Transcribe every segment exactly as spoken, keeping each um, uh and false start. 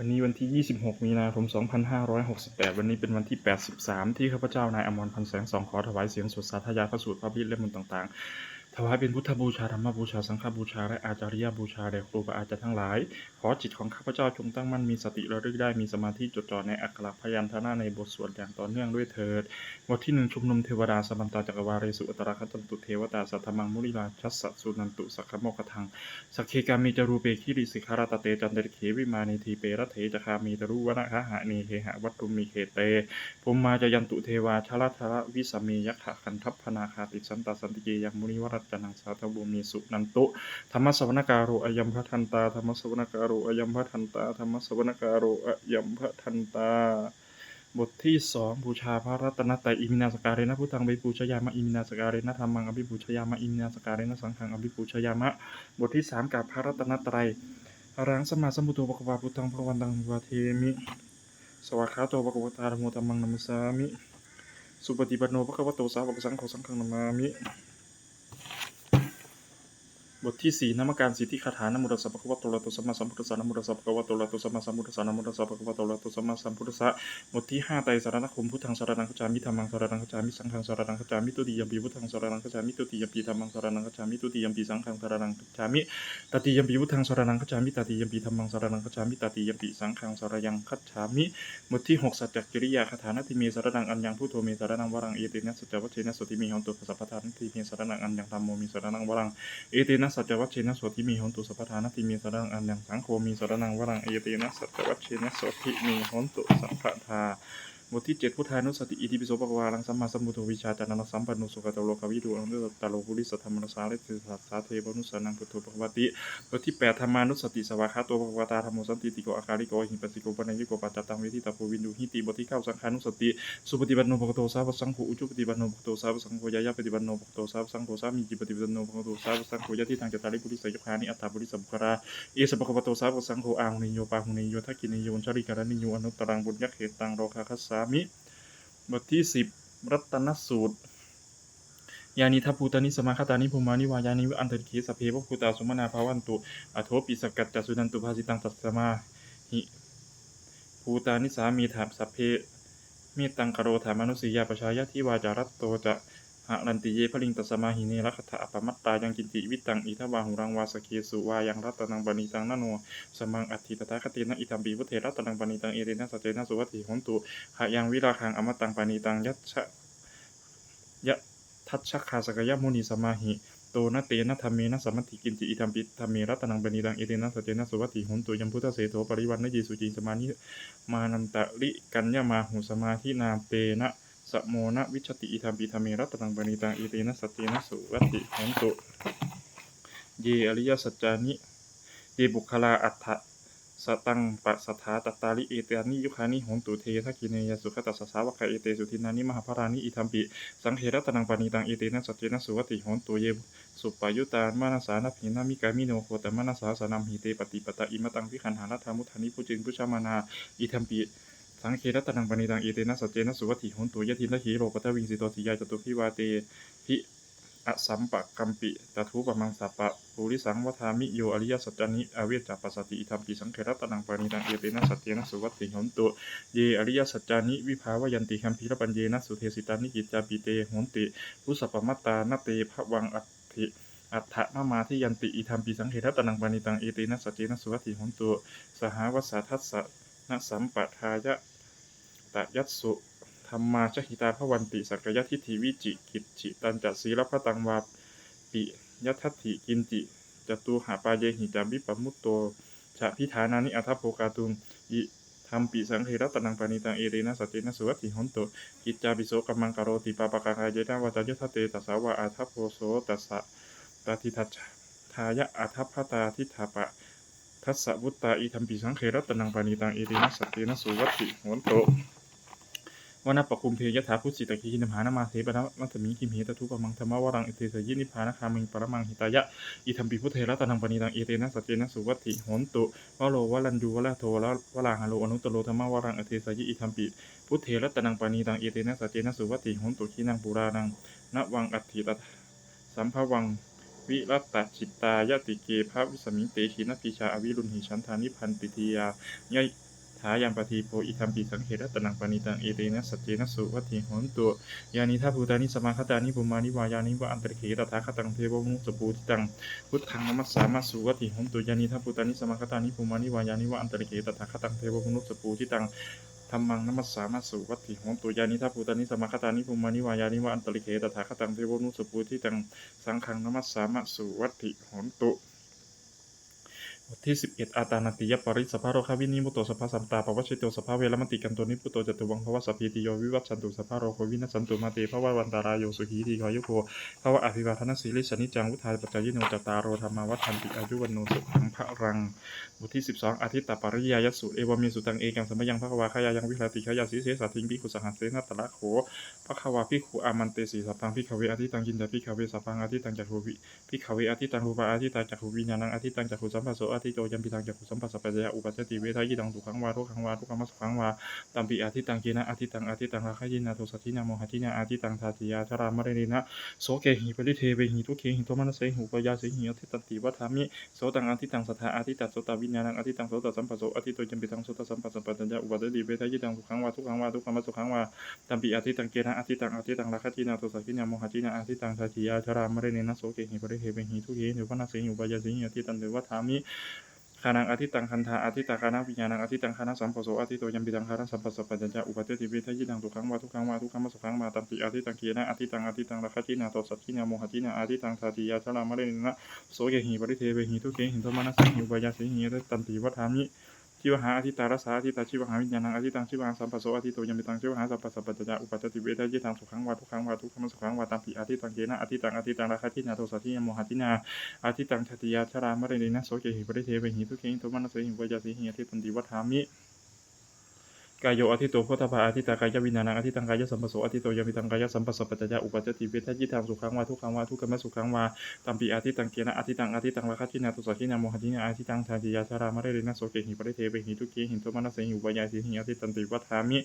วันนี้วันที่ ยี่สิบหก มีนาคม สองพันห้าร้อยหกสิบแปด วันนี้เป็นวันที่ แปดสิบสาม ที่ข้าพเจ้านายอมรพันธ์แสงส่อง ขอถวายเสียงสวดสาธยายพระสูตรพระอภิธรรมเล่มต่างๆ ถวายเป็นพุทธบูชา ธรรมบูชา สังฆบูชา และอาจาริยบูชาแด่ครูบาอาจารย์ทั้งหลาย ขอจิตของข้าพเจ้าจงตั้งมั่น มีสติระลึกได้ มีสมาธิจดจ่อในอักขระพยัญชนะในบทสวดอย่างต่อเนื่องด้วยเถิด บทที่หนึ่ง ชุมนุมเทวดา Samantā cakkavāḷesu atrāgacchantu devatā, saddhammaṃ munirājassa suṇantu saggamokkhadaṃ. Sagge kāme ca rūpe girisikharataṭe cantalikkhe vimāne, dīpe raṭṭhe ca gāme taruvanagahane gehavatthumhi khette, bhummā cāyantu devā jalathalavisame yakkhagandhabbanāgā, tiṭṭhantā santike yaṃ munivaravacanaṃ sādhavo me suṇantu. Dhammassavanakālo ayambhadantā, dhammassavanakālo ayambhadantā, dhammassavanakālo ayambhadantā. บทที่สอง บูชาพระรัตนตรัย Iminā sakkārena buddhaṃ abhipūjayāma, iminā sakkārena dhammaṃ abhipūjayāma, iminā sakkārena saṅghaṃ abhipūjayāma. บทที่สาม กราบพระรัตนตรัย Arahaṃ sammāsambuddho bhagavā, buddhaṃ bhagavantaṃ abhivādemi. Svākkhāto bhagavatā dhammo, dhammaṃ namassāmi. Supaṭipanno bhagavato sāvakasaṅgho, saṅghaṃ namāmi. บทที่สี่ นมการสิทธิคาถา Namo tassa bhagavato arahato sammāsambuddhassa, namo tassa bhagavato arahato sammāsambuddhassa, namo tassa bhagavato arahato sammāsambuddhassa. บทที่ห้า ไตรสรณคมน์ Buddhaṃ saraṇaṃ gacchāmi, dhammaṃ saraṇaṃ gacchāmi, saṅghaṃ saraṇaṃ gacchāmi. Dutiyampi buddhaṃ saraṇaṃ gacchāmi, dutiyampi dhammaṃ saraṇaṃ gacchāmi, dutiyampi saṅghaṃ saraṇaṃ gacchāmi. Tatiyampi buddhaṃ saraṇaṃ gacchāmi, tatiyampi dhammaṃ saraṇaṃ gacchāmi, tatiyampi saṅghaṃ saraṇaṃ gacchāmi. บทที่หก สัจจกิริยาคาถา Natthi me saraṇaṃ aññaṃ, buddho me saraṇaṃ varaṃ, etena saccavajjena sotthi me hotu sabbadā. Natthi me saraṇaṃ aññaṃ, dhammo me saraṇaṃ varaṃ, etena saccavajjena sotthi me hotu sabbadā. Natthi me saraṇaṃ aññaṃ, saṅgho me saraṇaṃ varaṃ, etena saccavajjena sotthi me hotu sabbadā. บทที่เจ็ด พุทธานุสติ Itipi so bhagavā arahaṃ sammāsambuddho, vijjācaraṇasampanno sugato lokavidū, anuttaro purisadammasārathi satthā devamanussānaṃ buddho bhagavāti. บทที่แปด ธรรมานุสติ Svākkhāto bhagavatā dhammo sandiṭṭhiko akāliko ehipassiko opanayiko paccattaṃ veditabbo viññūhīti. บทที่เก้า สังฆานุสติ Supaṭipanno bhagavato sāvakasaṅgho, ujupaṭipanno bhagavato sāvakasaṅgho, ñāyapaṭipanno bhagavato sāvakasaṅgho, sāmīcipaṭipanno bhagavato sāvakasaṅgho, yadidaṃ cattāri purisayugāni aṭṭha purisapuggalā, esa bhagavato sāvakasaṅgho, āhuneyyo pāhuneyyo dakkhiṇeyyo añjalikaraṇīyo anuttaraṃ puññakkhettaṃ lokassāti. บทที่สิบ รัตนสูตร Yānīdha bhūtāni samāgatāni, bhummāni vā yāni va antalikkhe, sabbe va bhūtā sumanā bhavantu, athopi sakkacca suṇantu bhāsitaṃ. Tasmā hi bhūtā nisāmetha sabbe, mettaṃ karotha mānusiyā pajāya, divā ca ratto ca haranti ye baliṃ, tasmā hi ne rakkhatha appamattā. Yaṃ kiñci vittaṃ idha vā huraṃ vā, saggesu vā yaṃ ratanaṃ paṇītaṃ, na no samaṃ atthi tathāgatena, idampi buddhe ratanaṃ paṇītaṃ, etena saccena suvatthi hotu. Khayaṃ virāgaṃ amataṃ paṇītaṃ, yassa yadajjhagā sakyamunī samāhito, na tena dhammena samatthi kiñci, idampi dhamme ratanaṃ paṇītaṃ, etena saccena suvatthi hotu. Yambuddhaseṭṭho parivaṇṇayī suciṃ, samādhimānantarikaññamāhu, samādhinā tena samo na vijjati, idampi dhamme ratanaṃ paṇītaṃ, etena saccena suvatthi hotu. Ye ariyasaccāni, ye puggalā aṭṭha sataṃ pasatthā, cattāri etāni yugāni honti, te dakkhiṇeyyā sugatassa sāvakā, etesu dinnāni mahapphalāni, idampi saṅghe ratanaṃ paṇītaṃ, etena saccena suvatthi hotu. Ye suppayuttā manasā daḷhena, nikkāmino gotamanasā, sabrahmake te pattipattā, imataṃ vigayha laddhā mudhā, nibbutiṃ bhuñjamānā, idampi saṅghe ratanaṃ paṇītaṃ, etena saccena suvatthi hotu. Yathindakhīlo paṭhaviṃ sito, siyā catūbhi vātebhi asampakampi, tathūpamaṃ sappapurisaṃ vadāmi, yo ariyasaccāni avecca passati, idampi saṅghe ratanaṃ paṇītaṃ, etena saccena suvatthi hotu. Ye ariyasaccāni vibhāvayanti, gambhīrapaññena sudesitāni, kiñcāpi te honti bhusappamattā, na te bhavaṃ atthi atthamamadīyanti, idampi saṅghe ratanaṃ paṇītaṃ, etena saccena suvatthi hotu. Sahāvassa dassanasampadāya tathāgatassa, dhammā jahitā bhavanti sakkāyadiṭṭhi vicikicchitañca, sīlabbataṃ vāpi yadatthi kiñci, catūhapāyehi ca vippamutto, cha bhidhānāni athabhogātuṃ, idampi saṅghe ratanaṃ paṇītaṃ, etena saccena suvatthi hotu. Kiñcāpi so kammaṃ karoti pāpakaṃ kāyena vācāyuda cetasā vā, athabhoso tassa padidacchāya athappattā diṭṭhapadassa vuttā, idampi saṅghe ratanaṃ paṇītaṃ, etena saccena suvatthi hotu. Vanappagumbe yathā phussitagge, gimhānamāse paṭhamasmiṃ gimhe, tathūpamaṃ dhammavaraṃ desehi, nibbānagāmiṃ paramaṃ hitāya, idampi buddhe ratanaṃ paṇītaṃ, etena saccena suvatthi hotu. Varo varaññū varado varāharo, anuttaro dhammavaraṃ desehi, idampi buddhe ratanaṃ paṇītaṃ, etena saccena suvatthi hotu. Khīṇaṃ purāṇaṃ navaṃ atthi tathā sambhavaṃ, virattacittāyatike bhavasmiṃ, te khīṇabījā avirūḷhichandā, nibbanti dhīrā ya Thāyampadīpo idampi saṅghe ratanaṃ paṇītaṃ etena saccena suvatthi hotu. Yānīdha bhūtāni samāgatāni bhummāni vā yāni va antalikkhe tathāgataṃ devamanussapūjitaṃ buddhaṃ namassāma suvatthi hotu. Yānīdha bhūtāni samāgatāni bhummāni vā yāni va antalikkhe tathāgataṃ devamanussapūjitaṃ dhammaṃ namassāma suvatthi hotu. Yānīdha bhūtāni samāgatāni bhummāni vā yāni va antalikkhe tathāgataṃ devamanussapūjitaṃ saṅghaṃ namassāma suvatthi hotu. บทที่สิบเอ็ด Ātānāṭiyaparittassabhārogavinimmutto sabbasantāpavajjito sabbaveramatikkanto nibbuto ca tuvaṃ bhava. Sabbītiyo vivajjantu sabbarogo vinassatu mā te bhavatvantarāyo sukhī dīghāyuko bhava. Abhivādanasīlissa niccaṃ vuḍḍhāpacāyino cattāro dhammā vaḍḍhanti āyu vaṇṇo sukhaṃ balaṃ. บทที่สิบสอง Ādittapariyāyasūtro. Evaṃ me sutaṃ. Ekaṃ samayaṃ bhagavā gayāyaṃ viharati gayāsīse saddhiṃ bhikkhusahassena. Tatra kho bhagavā bhikkhū āmantesi: Sabbaṃ bhikkhave ādittaṃ. Kiñca bhikkhave sabbaṃ ādittaṃ? Cakkhuṃ bhi- bhikkhave ādittaṃ, rūpā ādittā, cakkhuviññāṇaṃ ādittaṃ, cakkhusamphasso āditto, yampidaṃ cakkhusamphassapaccayā uppajjati vedayitaṃ sukhaṃ vā dukkhaṃ vā adukkhamasukhaṃ vā, tampi ādittaṃ. Kena ādittaṃ? Ādittaṃ rāgagginā dosagginā mohagginā, ādittaṃ jātiyā jarāmaraṇena sokehi paridevehi dukkhehi domanassehi upāyāsehi āditanti vadāmi. Sotaṃ ādittaṃ, saddā ādittā, sotaviññāṇaṃ ādittaṃ, sotasamphasso āditto, yampidaṃ sotasamphassapaccayā uppajjati vedayitaṃ sukhaṃ vā dukkhaṃ vā adukkhamasukhaṃ vā, tampi ādittaṃ. Kena ādittaṃ? Ādittaṃ rāgagginā dosagginā mohagginā, ādittaṃ jātiyā jarāmaraṇena sokehi paridevehi dukkhehi domanassehi upāyāsehi āditanti vadāmi. Ghānaṃ ādittaṃ, gandhā ādittā, ghānaviññāṇaṃ ādittaṃ, ghānasamphasso āditto, yampidaṃ ghānasamphassapaccayā uppajjati vedayitaṃ sukhaṃ vā dukkhaṃ vā adukkhamasukhaṃ vā, tampi ādittaṃ. Kena ādittaṃ? Ādittaṃ rāgagginā dosagginā mohagginā, ādittaṃ jātiyā jarāmaraṇena sokehi paridevehi dukkhehi domanassehi upāyāsehi āditanti vadāmi. Jivhā ādittā, rasā ādittā, jivhāviññāṇaṃ ādittaṃ, jivhāsamphasso āditto, yampidaṃ jivhāsamphassapaccayā uppajjati vedayitaṃ sukhaṃ vā dukkhaṃ vā adukkhamasukhaṃ vā, tampi ādittaṃ. Kena ādittaṃ? Ādittaṃ rāgagginā dosagginā mohagginā, ādittaṃ jātiyā jarāmaraṇena sokehi paridevehi dukkhehi domanassehi upāyāsehi āditanti vadāmi. Kāyo āditto, phoṭṭhabbā ādittā, kāyaviññāṇaṃ ādittaṃ, kāyasamphasso āditto, yampidaṃ kāyasamphassapaccayā uppajjati vedayitaṃ sukhaṃ vā dukkhaṃ vā adukkhamasukhaṃ vā, tampi ādittaṃ. Kena ādittaṃ? Ādittaṃ rāgagginā dosagginā mohagginā, ādittaṃ jātiyā jarāmaraṇena sokehi paridevehi dukkhehi domanassehi upāyāsehi āditanti vadāmi.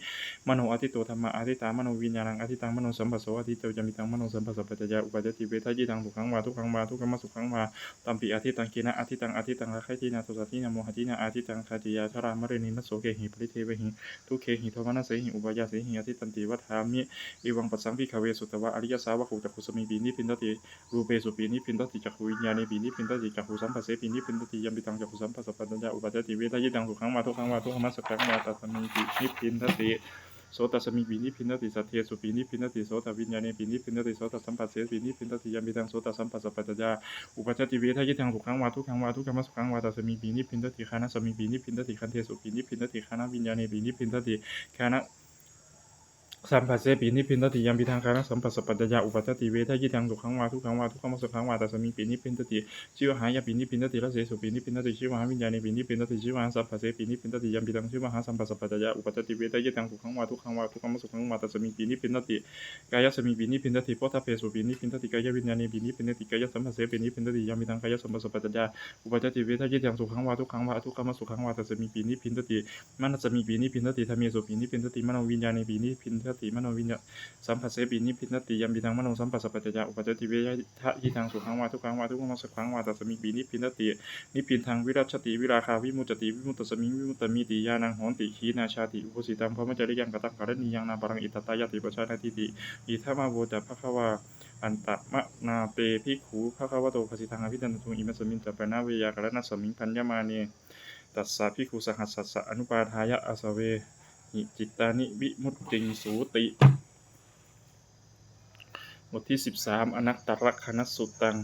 Mano āditto, dhammā ādittā, manoviññāṇaṃ ādittaṃ, manosamphasso āditto, yampidaṃ manosamphassapaccayā uppajjati vedayitaṃ sukhaṃ vā dukkhaṃ vā adukkhamasukhaṃ vā, tampi ādittaṃ. Kena ādittaṃ? Ādittaṃ rāgagginā dosagginā mohagginā, ādittaṃ jātiyā jarāmaraṇena sokehi paridevehi dukkhehi domanassehi upāyāsehi āditanti vadāmi. Evaṃ passaṃ bhikkhave sutavā ariyasāvako cakkhusmiṃpi nibbindati, rūpesupi nibbindati, cakkhuviññāṇepi nibbindati, cakkhusamphassepi nibbindati, yampidaṃ cakkhusamphassapaccayā uppajjati vedayitaṃ sukhaṃ vā dukkhaṃ vā adukkhamasukhaṃ vā, tasmiṃpi nibbindati. Sotasmiṃpi nibbindati, saddesupi nibbindati, sotaviññāṇepi nibbindati, sotasamphassepi nibbindati, yampidaṃ sotasamphassapaccayā uppajjati vedayitaṃ sukhaṃ vā dukkhaṃ vā adukkhamasukhaṃ vā, tasmiṃpi nibbindati. Ghānasmiṃpi nibbindati, gandhesupi nibbindati, ghānaviññāṇepi nibbindati, ghāna samphassepi nibbindati, yampidaṃ ghānasamphassapaccayā uppajjati vedayitaṃ sukhaṃ vā dukkhaṃ vā adukkhamasukhaṃ vā, tasmiṃpi nibbindati. Jivhāyapi nibbindati, rasesupi nibbindati, jivhāviññāṇepi nibbindati, jivhāsamphassepi nibbindati, yampidaṃ jivhāsamphassapaccayā uppajjati vedayitaṃ sukhaṃ vā dukkhaṃ vā adukkhamasukhaṃ vā, tasmiṃpi nibbindati. Kāyasmiṃpi nibbindati, phoṭṭhabbesupi nibbindati, kāyaviññāṇepi nibbindati, kāyasamphassepi nibbindati, yampidaṃ kāyasamphassapaccayā uppajjati vedayitaṃ sukhaṃ vā dukkhaṃ vā adukkhamasukhaṃ vā, tasmiṃpi nibbindati. Manasmiṃpi nibbindati, dhammesupi nibbindati, manoviññāṇepi nibbindati, manoviññā samphassepi nibbindati, yampidaṃ manosamphassapaccayā uppajjati vedayitaṃ sukhaṃ vā dukkhaṃ vā adukkhamasukhaṃ vā, tasmiṃpi nibbindati. Nibbindaṃ virajjati, virāgā vimuccati, vimuttasmiṃ vimuttamiti ñāṇaṃ hoti, khīṇā jāti, vusitaṃ brahmacariyaṃ, kataṃ karaṇīyaṃ, nāparaṃ itthattāyāti pajānātīti. Idamavoca bhagavā. Attamanā te bhikkhū bhagavato bhāsitaṃ abhinanduṃ. Imasmiñca pana veyyākaraṇasmiṃ bhaññamāne tassa bhikkhusahassassa anupādāya āsavehi cittāni vimucciṃsūti. บทที่สิบสาม Anattalakkhaṇasuttaṃ.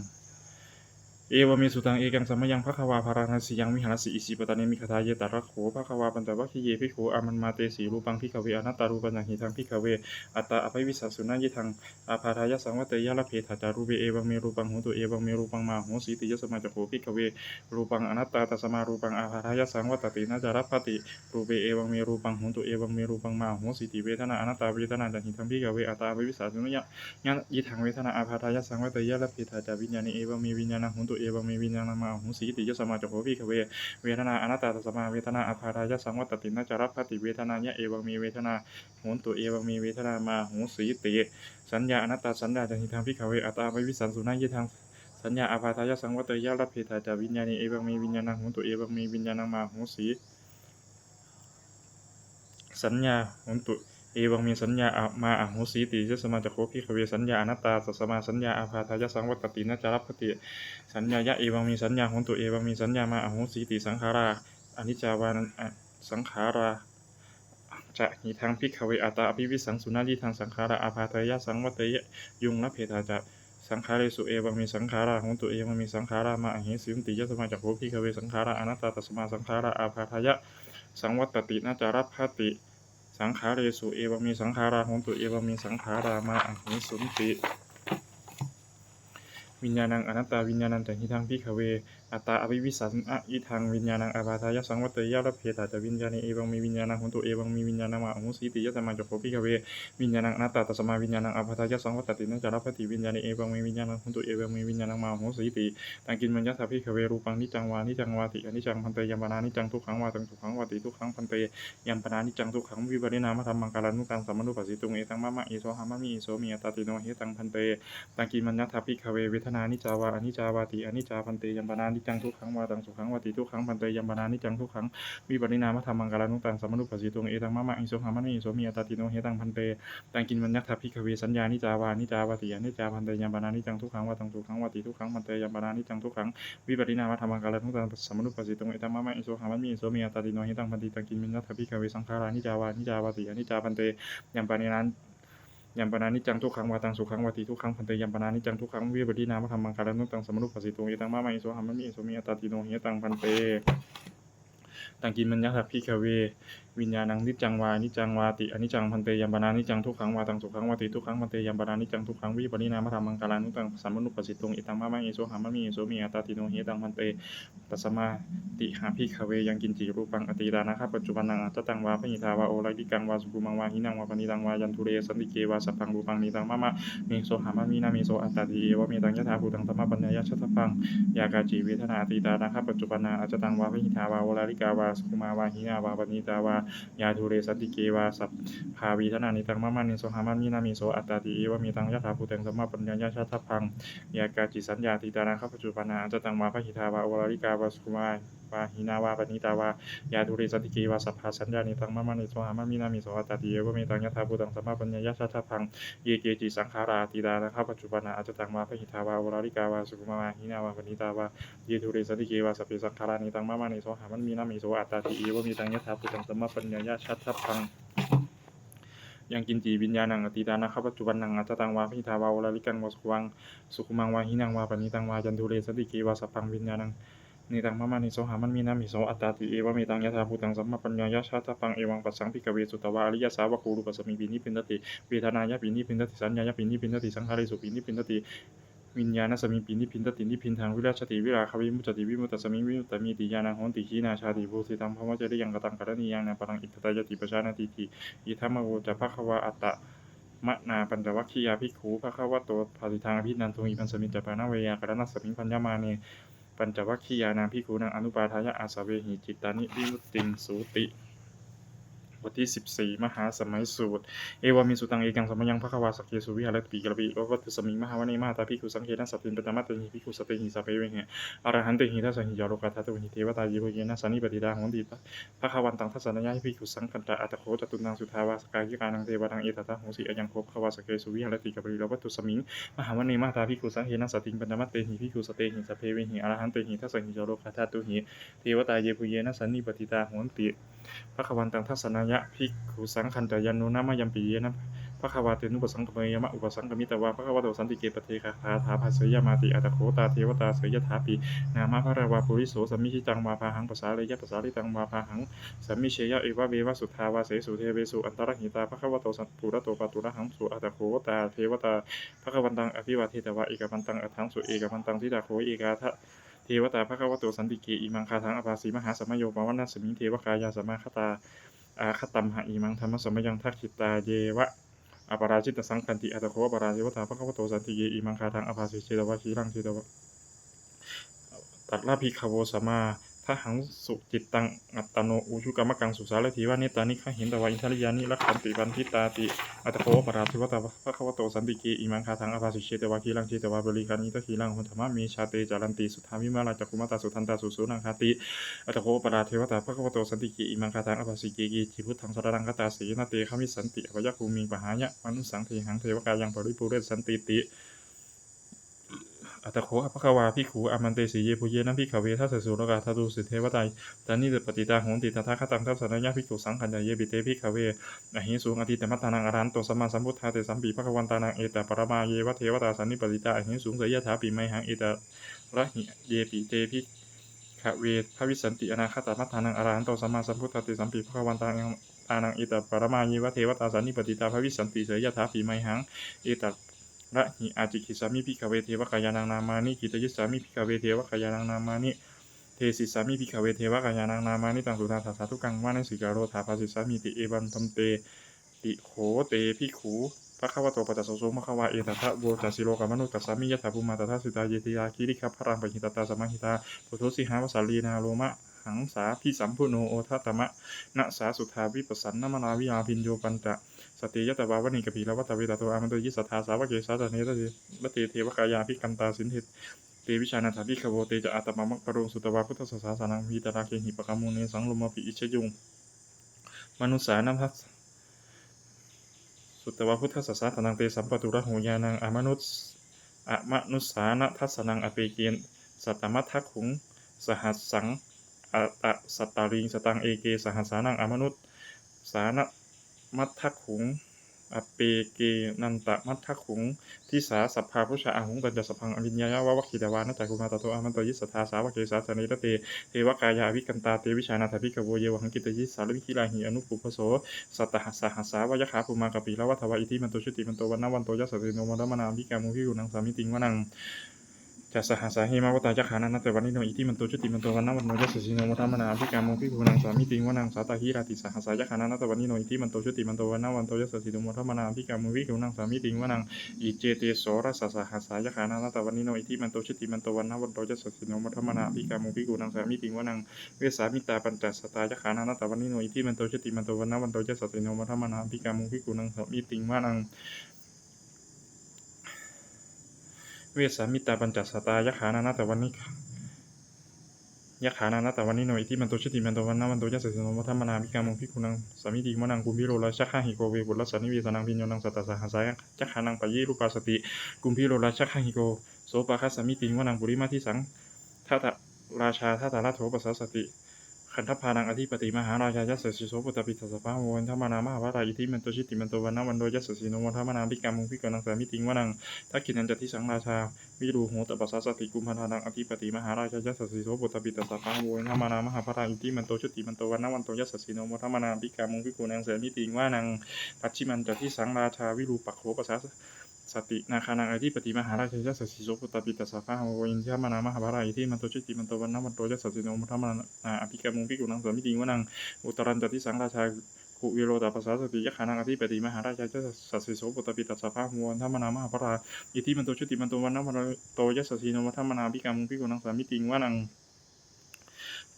Evaṃ me sutaṃ. Ekaṃ samayaṃ bhagavā bārāṇasiyaṃ viharati isipatane migadāye. Tatra kho bhagavā pañcavaggiye bhikkhū āmantesi: Rūpaṃ bhikkhave anattā. Rūpañca hidaṃ bhikkhave attā abhavissa sunayidaṃ ābādhāya saṃvatteyya, labbhetha ca rūpe, evaṃ me rūpaṃ hotu, evaṃ me rūpaṃ mā ahosīti. Yasmā ca kho bhikkhave rūpaṃ anattā, tasmā rūpaṃ ābādhāya saṃvattati, na ca labbhati rūpe, evaṃ me rūpaṃ hotu, evaṃ me rūpaṃ mā ahosīti. Vedanā anattā. Vedanā ca hidaṃ bhikkhave attā abhavissa sunayidaṃ vedanā ābādhāya saṃvatteyya, labbhetha ca viññāṇe, evaṃ me viññāṇaṃ hotu, evaṃ me viññāṇaṃ mā ahosīti. Yasmā ca kho bhikkhave vedanā anattā, tasmā vedanā ābādhāya saṃvattati, na ca labbhati vedanāya, evaṃ me vedanā hotu, evaṃ me vedanā mā ahosīti. Saññā anattā. Saññā ca hidaṃ bhikkhave attā abhavissa sunayidaṃ saññā ābādhāya saṃvatteyya, labbhetha ca viññāṇe, evaṃ me viññāṇaṃ hotu, evaṃ me viññāṇaṃ mā ahosīti. saññā hontu, evaṃ me saññā a- mā ahosīti. Yasmā ca kho bhikkhave saññā anattā, tasmā saññā ābādhāya saṃvattati, na ca labbhati saññāya, evaṃ me saññā hontu, evaṃ me saññā mā ahosīti. Saṅkhārā aniccā vā a- saṅkhārā ca hidaṃ bhikkhave attā abhavissaṃsu, na yidaṃ saṅkhārā ābādhāya saṃvatteyyuṃ. Labbhetha ca saṅkhāresu, evaṃ me saṅkhārā hontu, evaṃ me saṅkhārā mā ahesunti. Yasmā ca kho bhikkhave saṅkhārā anattā, tasmā saṅkhārā ābādhāya saṃvattati, na ca labbhati saṅkhāresu, evaṃ me saṅkhārā hontu, evaṃ me saṅkhārā mā ahesunti. Viññāṇaṃ anattā. Viññāṇañca hidaṃ bhikkhave attā abhavissaṃsu, na idaṃ viññāṇaṃ ābādhāya saṃvatteyya. Labbhetha ca viññāṇe, evaṃ me viññāṇaṃ hontu, evaṃ me viññāṇaṃ mā ahosīti. Yasmā ca kho bhikkhave viññāṇaṃ anattā, tasmā viññāṇaṃ ābādhāya saṃvattati, na ca labbhati viññāṇe, evaṃ me viññāṇaṃ hontu, evaṃ me viññāṇaṃ mā ahosīti. Taṃ kiṃ maññatha bhikkhave rūpaṃ niccaṃ vā aniccaṃ vāti. Aniccaṃ bhante. Yampanāniccaṃ dukkhaṃ vā taṃ sukhaṃ vāti. Dukkhaṃ bhante. Yampanāniccaṃ dukkhaṃ vipariṇāmadhammaṃ kallaṃ nu taṃ samanupassituṃ. Etaṃ mama, esohamasmi, eso me attāti. No hetaṃ bhante. Taṃ kiṃ maññatha bhikkhave vedanā niccā vā aniccā vāti. Aniccā bhante. Yampanāniccaṃ dukkhaṃ vā taṃ sukhaṃ vāti. Dukkhaṃ bhante. Yampanāniccaṃ dukkhaṃ vipariṇāmadhammaṃ kallaṃ nu taṃ samanupassituṃ. Etaṃ mama, esohamasmi, eso me attāti. No hetaṃ bhante. Taṃ kiṃ maññatha bhikkhave saññā niccā vā aniccā vāti. Aniccā bhante. Yampanāniccaṃ dukkhaṃ vā taṃ sukhaṃ vāti. Dukkhaṃ bhante. Yampanāniccaṃ dukkhaṃ vipariṇāmadhammaṃ kallaṃ nu taṃ samanupassituṃ. Etaṃ mama, esohamasmi, eso me attāti. No hetaṃ bhante. Taṃ kiṃ maññatha bhikkhave saṅkhārā niccā vā aniccā vāti. Aniccā bhante. Yampanāniccaṃ dukkhaṃ vā taṃ sukhaṃ vāti. Dukkhaṃ bhante. Yampanāniccaṃ dukkhaṃ vipariṇāmadhammaṃ kallaṃ nu taṃ samanupassituṃ. Etaṃ mama, esohamasmi, eso me attāti. No hetaṃ bhante. Taṃ kiṃ maññatha bhikkhave viññāṇaṃ niccaṃ vā aniccaṃ vāti. Aniccaṃ bhante. Yampanāniccaṃ dukkhaṃ vā taṃ sukhaṃ vāti. Dukkhaṃ bhante. Yampanāniccaṃ dukkhaṃ vipariṇāmadhammaṃ kallaṃ nu taṃ samanupassituṃ. Etaṃ mama, esohamasmi, eso me attāti. No hetaṃ bhante. Tasmātiha bhikkhave yaṃ kiñci rūpaṃ atītānāgatapaccuppannaṃ ajjhattaṃ vā bahiddhā vā oḷārikaṃ vā sukhumaṃ vā hīnaṃ vā paṇītaṃ vā yandūre santike vā sabbaṃ rūpaṃ netaṃ mama, nesohamasmi, na meso attāti. Evametaṃ yathābhūtaṃ sammappaññāya daṭṭhabbaṃ. Yā kāci vedanā atītānāgatapaccuppannā ajjhattaṃ vā bahiddhā vā oḷārikā vā sukhumā vā hīnā vā paṇītā vā yā dūre santike vā sabbā vedanā netaṃ mama, nesohamasmi, na meso attāti. Evametaṃ yathābhūtaṃ sammappaññāya daṭṭhabbaṃ. Yā kāci saññā atītānāgatapaccuppannā ajjhattaṃ vā bahiddhā vā oḷārikā vā sukhumā vā hīnā vā paṇītā vā yā dūre santike vā sabbā saññā netaṃ mama, nesohamasmi, na meso attāti. Evametaṃ yathābhūtaṃ sammappaññāya daṭṭhabbaṃ. Ye keci saṅkhārā atītānāgatapaccuppannā ajjhattaṃ vā bahiddhā vā oḷārikā vā sukhumā vā hīnā vā paṇītā vā ye dūre santike vā sabbe saṅkhārā netaṃ mama, nesohamasmi, na meso attāti. Evametaṃ yathābhūtaṃ sammappaññāya daṭṭhabbaṃ. Yaṃ kiñci viññāṇaṃ atītānāgatapaccuppannā ajjhattaṃ vā bahiddhā vā oḷārikaṃ vā sukhumaṃ, sukhumaṃ vā hīnaṃ vā paṇītaṃ vā yandūre santike vā sabbaṃ viññāṇaṃ netaṃ mama, nesohamasmi, na meso attāti. Evametaṃ yathābhūtaṃ sammappaññāya daṭṭhabbaṃ. Evaṃ passaṃ bhikkhave sutavā ariyasāvako rūpasmiṃpi nibbindati, vedanāyapi nibbindati, saññāyapi nibbindati, saṅkhāresupi nibbindati, viññāṇasmiṃpi nibbindati nibbindaṃ virajjati, virāgā vimuccati, vimuttasmiṃ vimuttamiti ñāṇaṃ hoti. Khīṇā jāti, vusitaṃ brahmacariyaṃ, kataṃ karaṇīyaṃ, nāparaṃ itthattāyāti pajānātīti. Idamavoca bhagavā. Attamanā pañcavaggiyā bhikkhū bhagavato bhāsitaṃ abhinanduṃ. Imasmiñca pana veyyākaraṇasmiṃ bhaññamāne pañcavaggiyānaṃ bhikkhūnaṃ anupādāya āsavehi cittāni vimucciṃsūti. บทที่สิบสี่ มหาสมัยสูตร Evamme sutaṃ. Ekaṃ samayaṃ bhagavā sakkesu viharati kapilavatthusmiṃ mahāvane mahatā bhikkhusaṅghena saddhiṃ pañcamattehi bhikkhusatehi sabbeheva arahantehi. Dasahi ca lokadhātūhi devatā yebhuyyena sannipatitā honti bhagavantaṃ dassanāya bhikkhusaṅghañca. Atha kho catunnaṃ suddhāvāsakāyikānaṃ devānaṃ etadahosi: Ayaṃ kho bhagavā sakkesu viharati kapilavatthusmiṃ mahāvane mahatā bhikkhusaṅghena saddhiṃ pañcamattehi bhikkhusatehi sabbeheva arahantehi. Dasahi ca lokadhātūhi devatā yebhuyyena sannipatitā honti bhagavantaṃ dassanāya bhikkhusaṅghañca. Yannūna mayampi yena bhagavā tenupasaṅkameyyāma, upasaṅkamitvā bhagavato santike paccekagāthā bhāseyyāmāti. Atha kho tā devatā seyyathāpi nāma balavā puriso sammiñjitaṃ vā bāhaṃ pasāreyya, pasāritaṃ vā bāhaṃ sammiñjeyya, evameva suddhāvāsesu devesu antarahitā bhagavato purato pāturahaṃsu. Atha kho tā devatā bhagavantaṃ abhivādetvā ekamantaṃ aṭṭhaṃsu. Ekamantaṃ ṭhitā kho ekā devatā bhagavato santike imaṃ gāthaṃ abhāsi: Mahāsamayo pavanasmiṃ, devakāyā samāgatā; āgatamha imaṃ dhammasamayaṃ, dakkhitāyeva aparājitasaṅghanti. Atha kho aparā devatā bhagavato santike imaṃ gāthaṃ abhāsi: Chetvā khīlaṃ chetvā pattidāladdhā, sahaṃ sucittaṃ attano ujukamakaṃsu sārathīva nettāni gahetvā indriyāni rakkhanti paṇḍitāti. Atha kho aparā devatā bhagavato santike imaṃ gāthaṃ abhāsi: Chetvā khīlaṃ chetvā palighaṃ indakhīlaṃ udhammamajjhā te caranti suddhā vimalā cakkhumatā sudantā susunāgāti. Atha kho aparā devatā bhagavato santike imaṃ gāthaṃ abhāsi: Ye keci buddhaṃ saraṇaṃ gatāse na te gamissanti apāyabhūmiṃ pahāya mānusaṃ dehaṃ devakāyaṃ paripūressantīti. Atha kho bhagavā bhikkhū āmantesi: Yebhuyyena bhikkhave dasasu lokā dhātūsi devatā sannipatitā honti tathāgataṃ dassanāya bhikkhusaṅghañca. Yepi te bhikkhave ahesuṃ atītamaddhānaṃ arahanto sammāsambuddhā tesampi bhagavantānaṃ etaparamāyeva devatā sannipatitā ahesuṃ seyyathāpi mayhaṃ etarahi. Yepi te bhikkhave bhavissanti anāgatamaddhānaṃ arahanto sammāsambuddhā tesampi bhagavantānaṃ etaparamāyeva devatā sannipatitā bhavissanti seyyathāpi mayhaṃ etarahi. Ācikkhissāmi bhikkhave devakāyānaṃ nāmāni, kittayissāmi bhikkhave devakāyānaṃ nāmāni, desissāmi bhikkhave devakāyānaṃ nāmāni. Taṃ suṇātha sādhukaṃ manasikarotha bhāsissāmīti. Evaṃ bhanteti kho te bhikkhū bhagavato paccassosuṃ. Bhagavā etadavoca: Silokamanukassāmi, yattha bhummā tadassitā; ye sitā girigabbharaṃ, pahitattā samāhitā. Puthū sīhāva sallīnā, lomahaṃsābhisambhuno; odātamanasā suddhā, vippasannamanāvilā. Bhiyyo pañcasate ñatvā, vane kāpilavatthave; tato āmantayi satthā, sāvake sāsane rate. Devakāyā abhikkantā, sinde te vijānātha bhikkhavo. Te ca ātappamakaruṃ, sutvā buddhassa sāsanaṃ; vītarāgehi pakkāmuṃ, nesaṃ lomampi iñjayuṃ. Manussāna sutvā buddhassa sāsanaṃ, tesampāturahu ñāṇaṃ; amanus amanussāna dassanaṃ, appeke satamaddakkhuṃ; sahassaṃ atha sattariṃ, sataṃ eke sahassānaṃ; amanussānamaddakkhū, appekenantamaddakkhuṃ; disā sabbā phuṭā ahuṃ, tañca sabbaṃ abhiññāya, vavakkhitvāna cakkhumā; tato āmantayi satthā, sāvake sāsane rate. Devakāyā abhikkantā, te vijānātha bhikkhavo; ye vohaṃ kittayissāmi, girāhi anupubbaso. Sattasahassā va yakkhā, bhummā kāpilavatthavā; iddhimanto jutimanto, vaṇṇavanto yasassino; modamānā abhikkāmuṃ, bhikkhūnaṃ samitiṃ vanaṃ. Chasahassā hemavatā, yakkhā nānattavaṇṇino; iddhimanto jutimanto, vaṇṇavanto yasassino; modamānā abhikkāmuṃ, bhikkhūnaṃ samitiṃ vanaṃ. Sātāgirā tisahassā, yakkhā nānattavaṇṇino; iddhimanto jutimanto, vaṇṇavanto yasassino; modamānā abhikkāmuṃ, bhikkhūnaṃ samitiṃ vanaṃ. Iccete soḷasasahassā, yakkhā nānattavaṇṇino; iddhimanto jutimanto, vaṇṇavanto yasassino; modamānā abhikkāmuṃ, bhikkhūnaṃ samitiṃ vanaṃ. Vessāmittā pañcasatā, yakkhā nānattavaṇṇino; iddhimanto jutimanto, vaṇṇavanto yasassino; modamānā abhikkāmuṃ, bhikkhūnaṃ samitiṃ vanaṃ. Vessāmittā pañcasatā, yakkhā nānattavaṇṇi- yakkhā nānattavaṇṇino; iddhimanto jutimanto, vaṇṇavanto yasassino; modamānā abhikkāmuṃ, bhikkhūnaṃ samitiṃ vanaṃ. Kumbhīro rājagahiko, vepullassa nivesanaṃ; bhiyyo naṃ satasahassaṃ, yakkhānaṃ payirupāsati; kumbhīro rājagahiko, sopāga samitiṃ vanaṃ. Purimaṃ disaṃ dhataraṭṭhā, dhataraṭṭho pasāsati; gandhabbānaṃ ādhipati, mahārājā yasassi so. Puttāpi tassa bahavo, indanāmā mahabbalā; iddhimanto jutimanto, vaṇṇavanto yasassino; modamānā abhikkāmuṃ, bhikkhūnaṃ samitiṃ vanaṃ. Dakkhiṇañca disaṃ rājā, virūḷho tappasāsati; kumbhaṇḍānaṃ ādhipati, mahārājā yasassi so. Puttāpi tassa bahavo, indanāmā mahabbalā; iddhimanto jutimanto, vaṇṇavanto yasassino; modamānā abhikkāmuṃ, bhikkhūnaṃ samitiṃ vanaṃ. Pacchimañca disaṃ rājā, virūpakkho pasāsati; nāgānaṃ ādhipati, mahārājā yasassi so. Puttāpi tassa bahavo, indanāmā mahabbalā; iddhimanto jutimanto, vaṇṇavanto yasassino; modamānā abhikkāmuṃ, bhikkhūnaṃ samitiṃ vanaṃ. Uttarañca disaṃ rājā, kuvero tappasāsati; yakkhānaṃ ādhipati, mahārājā yasassi so. Puttāpi tassa bahavo, indanāmā mahabbalā; iddhimanto jutimanto, vaṇṇavanto yasassino; modamānā abhikkāmuṃ, bhikkhūnaṃ samitiṃ vanaṃ.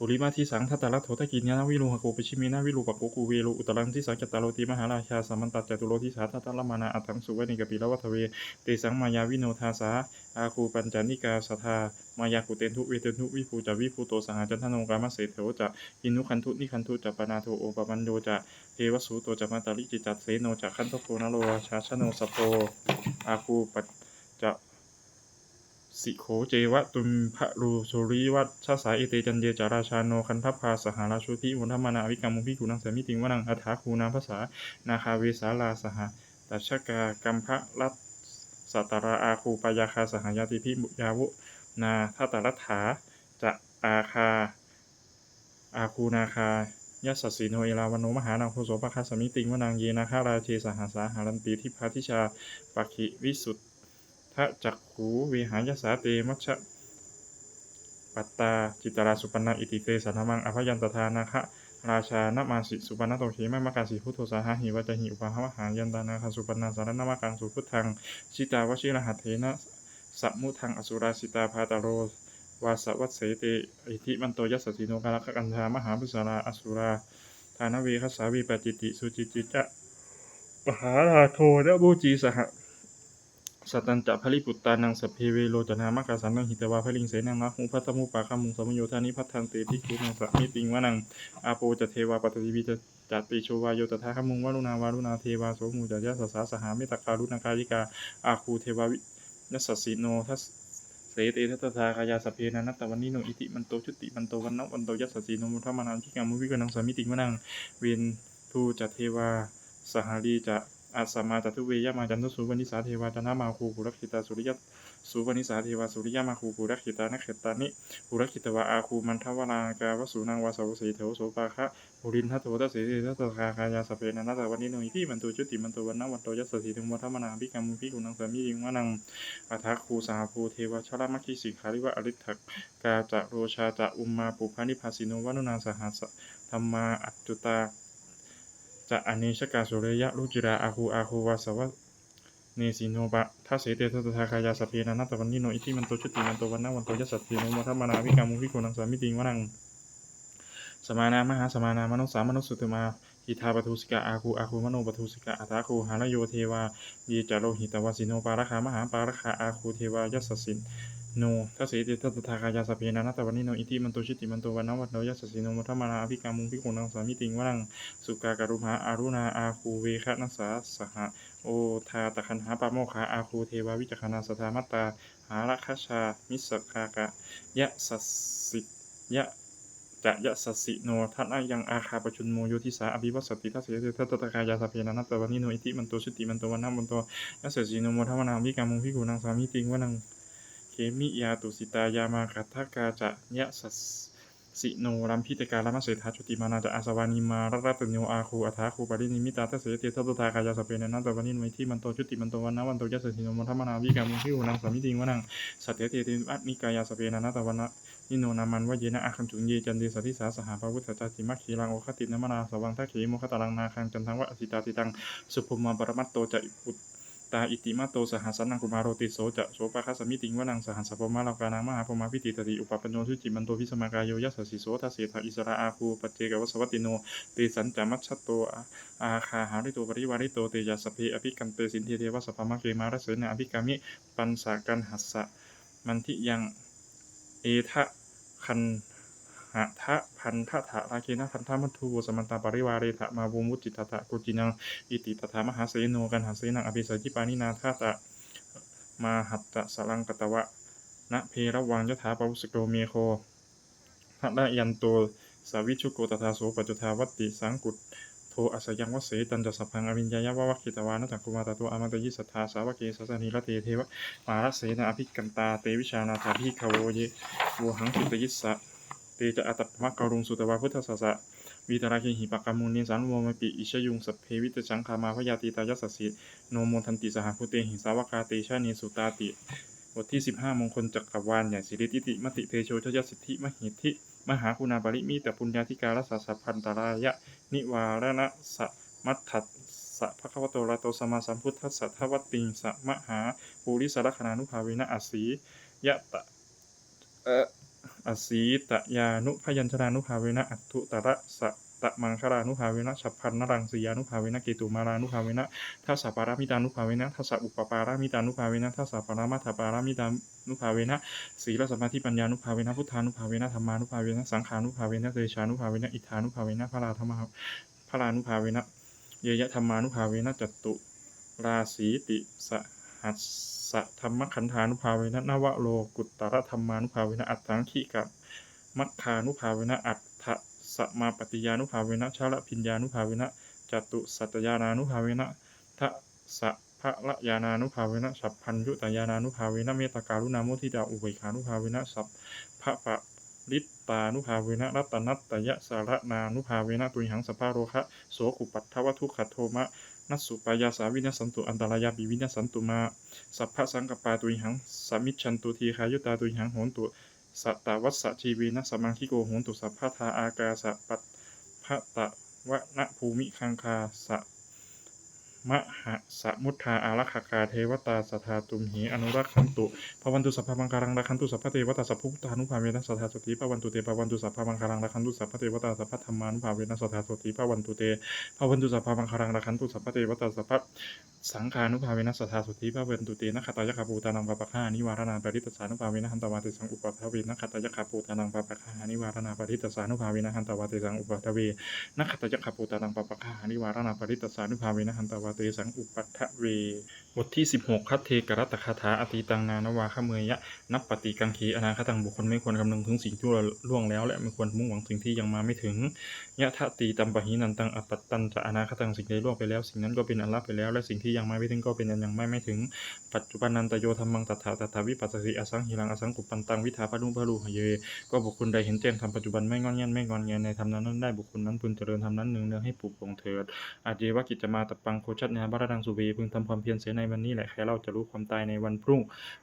Purimaṃ disaṃ dhataraṭṭho, dakkhiṇena virūḷhako; pacchimena virūpakkho, kuvero uttaraṃ disaṃ. Cattāro te mahārājā, samantā caturo disā; daddallamānā aṭṭhaṃsu, vane kāpilavatthave. Tesaṃ māyāvino dāsā, āgū vañcanikā saṭhā; māyā kuṭeṇḍu veṭeṇḍu, viṭū ca viṭuṭo saha. Candano kāmaseṭṭho ca, kinnughaṇḍu nighaṇḍu ca; panādo opamañño ca, devasūto ca mātali; cittaseno ca gandhabbo, naḷorājā janosabho; āgū pañca sikhū ceva, tumharū suriyavaccasā. Ete caññe ca rājāno, gandhabbā saha rājubhi; modamānā abhikkāmuṃ, bhikkhūnaṃ samitiṃ vanaṃ. Athāgū nābhasā nāgā, vesālā sahatacchakā; kambalassatarā āgū, pāyāgā saha ñātibhi. Yāmunā dhataraṭṭhā ca, āgā āgū nāgā yasassino; erāvaṇo mahānāgo, sopāga samitiṃ vanaṃ. Ye nāgarāje sahasā haranti, dibbā dijā pakkhi visuddhacakkhū; vehāyasā te majjhapattā, citrā supaṇṇā iti tesa nāmaṃ. Abhayantadā nāgarājānamāsi, supaṇṇato khemamakāsi buddho; saṇhāhi vācāhi upavhayantā, nāgā supaṇṇā saraṇamakaṃsu buddhaṃ. Jitā vajirahatthena, samuddaṃ asurā sitā; bhātaro vāsavassete iddhimanto yasassino. Kālakaṇhā mahābhismā asurā dānaveghasā vepacitti sucitti ca pahārādo namucī saha. Satañca baliputtānaṃ sabbe verocanāmakā sannayhitvā baliṃ senaṃ rāhubhaddamupāgamuṃ samayodāni bhaddante bhikkhūnaṃ samitiṃ vanaṃ. Āpo ca devā paṭhavī ca tejo vāyo tadāgamuṃ varuṇā vāruṇā devā somo ca yasasā saha. Mettākaruṇākāyikā āgū devā yasassino. Dasete dasadhā kāyā sabbe nānattavaṇṇino iddhimanto jutimanto vaṇṇavanto yasassino modamānā abhikkāmuṃ bhikkhūnaṃ samitiṃ vanaṃ. Veṇḍū ca devā sahalī ca asamā ca duve yamā candassūpanisā devā candamāgū purakkhitā suriyasūpanisā devā suriyamāgū purakkhitā. Nakkhattāni purakkhitvā āgū mandavalāhakā vasūnaṃ vāsavo seṭṭho sopāga purindado. Dasete dasadhā kāyā sabbe nānattavaṇṇino iddhimanto jutimanto vaṇṇavanto yasassino modamānā abhikkāmuṃ bhikkhūnaṃ samitiṃ vanaṃ. Athāgū sahabhū devā jalamaggisikhāriva ariṭṭhakā ca rojā ca ummāpupphanibhāsino varuṇā sahadhammā accutā ca anejakā sūleyyarucirā āgū āgū vāsavanesino. Dasete dasadhā kāyā sabbe nānattavaṇṇino iddhimanto jutimanto vaṇṇavanto yasassino modamānā abhikkāmuṃ bhikkhūnaṃ samitiṃ vanaṃ. Samānā mahāsamānā mānusā mānusuttamā khiḍḍāpadūsikā āgū āgū manopadūsikā. Athāgū harayo devā ye ca lohitavāsino pāragā mahāpāragā āgū devā yasassino. Dasete dasadhā kāyā sabbe nānattavaṇṇino iddhimanto jutimanto vaṇṇavanto yasassino modamānā abhikkāmuṃ bhikkhūnaṃ samitiṃ vanaṃ. Sukkā karumhā aruṇā āgū veghanasā saha odātagayhā pāmokkhā āgū devā vicakkhaṇā sadāmattā hāragajā missakā ca yasassino. Dasete dasadhā kāyā sabbe nānattavaṇṇino iddhimanto jutimanto vaṇṇavanto yasassino modamānā abhikkāmuṃ bhikkhūnaṃ samitiṃ vanaṃ. Samānā mahāsamānā mānusā mānusuttamā khiḍḍāpadūsikā āgū āgū manopadūsikā. Athāgū harayo devā ye ca lohitavāsino pāragā mahāpāragā āgū devā yasassino. Dasete dasadhā kāyā sabbe nānattavaṇṇino iddhimanto jutimanto vaṇṇavanto yasassino modamānā abhikkāmuṃ bhikkhūnaṃ samitiṃ vanaṃ. Sukkā karumhā aruṇā āgū veghanasā saha odātagayhā pāmokkhā āgū devā vicakkhaṇā sadāmattā hāragajā missakā ca yasassino. Dasete dasadhā kāyā sabbe nānattavaṇṇino iddhimanto jutimanto vaṇṇavanto yasassino modamānā abhikkāmuṃ bhikkhūnaṃ samitiṃ vanaṃ. Khemiyā tusitā yāmā kaṭṭhakā ca yasassino lambitakā lāmaseṭṭhā jotināmā ca āsavā nimmānaratino āgū athāgū paranimmitā. Dasete dasadhā kāyā sabbe nānattavaṇṇino iddhimanto jutimanto vaṇṇavanto yasassino modamānā abhikkāmuṃ bhikkhūnaṃ samitiṃ vanaṃ. Saṭṭhete devanikāyā sabbe nānattavaṇṇino nāmanvayena āgañchuṃ ye caññe sadisā saha. Pavutthajātimakkhīlaṃ oghatiṇṇamanāsavaṃ dakkhemoghataraṃ nāgaṃ candaṃva asitātitaṃ. Subrahmā paramatto ca put tā iddhimato saha sanaṅkumāro tisso ca sopāga samitiṃ vanaṃ. Sahassabrahmalokānaṃ mahābrahmābhitiṭṭhati upapanno jutimanto bhismākāyo yasassi so. Dasettha issarā āgū paccekavasavattino tesañca majjhato āgā hārito parivārito. Te ca sabbe abhikkante sinde deve sabrahmake mārasenā abhikkāmi. Passa kaṇhassa mandiyaṃ etha gaṇhatha bandhatha rāgena bandhamatthu vo samantā parivāretha mā vo muñcittha koci naṃ. Iti tattha mahāseno kaṇhasenaṃ apesayi pāṇinā talamāhacca saraṃ katvāna bheravaṃ yathā pāvussako megho thanayanto savijjuko tathā so paccudāvatti saṅkuddho asayaṃvase. Tañca sabbaṃ abhiññāya vavakkhitvāna cakkhumā tato āmantayi satthā sāvake sāsane rate devā mārasenā abhikkantā te vijānātha bhikkhavo ye vohaṃ kittayissāmi. Te ca ātappamakaruṃ sutvā buddhassa vītarāgehi pakkāmuṃ nesaṃ lomampi iñjayuṃ. Sabbe vijitasaṅgāmā bhayātītā yasassino modanti saha bhūtehi sāvakā te janesutāti. บทที่ สิบห้า มงคลจักรวาลใหญ่สิริ Iddhimati tejo jaya siddhi mahiddhi mahāguṇāparimitapuññādhikārassa sabbantarāyanivāraṇasamatthassa bhagavato arahato sammāsambuddhassa dvattiṃsamahāpurisalakkhaṇānubhāvena asītyata asītyānubyañjanānubhāvena aṭṭhuttarasatamaṅgalānubhāvena chabbaṇṇaraṃsiyānubhāvena ketumālānubhāvena dasapāramitānubhāvena dasaupapāramitānubhāvena dasaparamatthapāramitānubhāvena sīlasamādhipaññānubhāvena buddhānubhāvena dhammānubhāvena saṅghānubhāvena tejānubhāvena iddhānubhāvena balānubhāvena ñeyyadhammānubhāvena caturāsītisahassadhammakkhandhānubhāvena navalokuttaradhammānubhāvena aṭṭhaṅgikamaggānubhāvena aṭṭhasamāpattiyānubhāvena chaḷabhiññānubhāvena catusaccañāṇānubhāvena dasabalañāṇānubhāvena sabbaññutañāṇānubhāvena mettākaruṇāmuditāupekkhānubhāvena sabbapa rittānubhāvena ratanattayasaraṇānubhāvena tuyhaṃ sabbarogasokupaddavadukkhadomanassupāyāsā vinassantu antarāyāpi vinassantu mā. Sabbasaṅkappā tuyhaṃ samijjhantu dīghāyutā tuyhaṃ hontu satavassajīvena samaṅgiko hontu sabbadā. Ākāsapabbatavanabhūmigaṅgā sa mahasamuddā ārakkhakā devatā sadā tumhe anurakkhantu. Bhavatu sabbamaṅgalaṃ, rakkhantu sabbadevatā, sabbabuddhānubhāvena sadā sotthī bhavantu te. Bhavatu sabbamaṅgalaṃ, rakkhantu sabbadevatā, sabbadhammānubhāvena sadā sotthī bhavantu te. Bhavatu sabbamaṅgalaṃ, rakkhantu sabbadevatā, sabbasaṅghānubhāvena sadā sotthī bhavantu te. Nakkhattayakkhabhūtānaṃ pāpaggahanīva mārānaṃ parittassānubhāvena hantvā tesaṃ upaddave. Nakkhattayakkhabhūtānaṃ pāpaggahanīva mārānaṃ parittassānubhāvena hantvā tesaṃ upaddave. Nakkhattayakkhabhūtānaṃ pāpaggahanīva mārānaṃ parittassānubhāvena hantvā tesaṃ upaddave. บทที่ สิบหก Khatthekarattagāthā. Atītaṃ nānvāgameyya nappaṭikaṅkhe anāgataṃ. บุคคลไม่ควรคำนึงถึงสิ่งที่ล่วงแล้ว และไม่ควรมุ่งหวังสิ่งที่ยังมาไม่ถึง Yadatītampahīnantaṃ appattañca anāgataṃ. สิ่งใดล่วงไปแล้ว สิ่งนั้นก็เป็นอันละไปแล้ว และสิ่งที่ยังมาไม่ถึงก็เป็นอันยังมาไม่ถึง Paccuppannañca yo dhammaṃ tattha tattha vipassati, asaṃhiraṃ asaṅkuppaṃ taṃ viddhā manubrūhaye. ก็บุคคลใดเห็นแจ้งธรรมปัจจุบัน ไม่ง่อนแง่นไม่งอนแงนในธรรมนั้นๆได้ บุคคลนั้นพึงเจริญธรรมนั้นเนืองๆให้ปรุโภคเถิด Ajjeva kiccamātappaṃ ko jaññā maraṇaṃ suve. พึงทำความเพียรเสียในวันนี้แหละ ใครเล่าจะรู้ความตายในวันพรุ่ง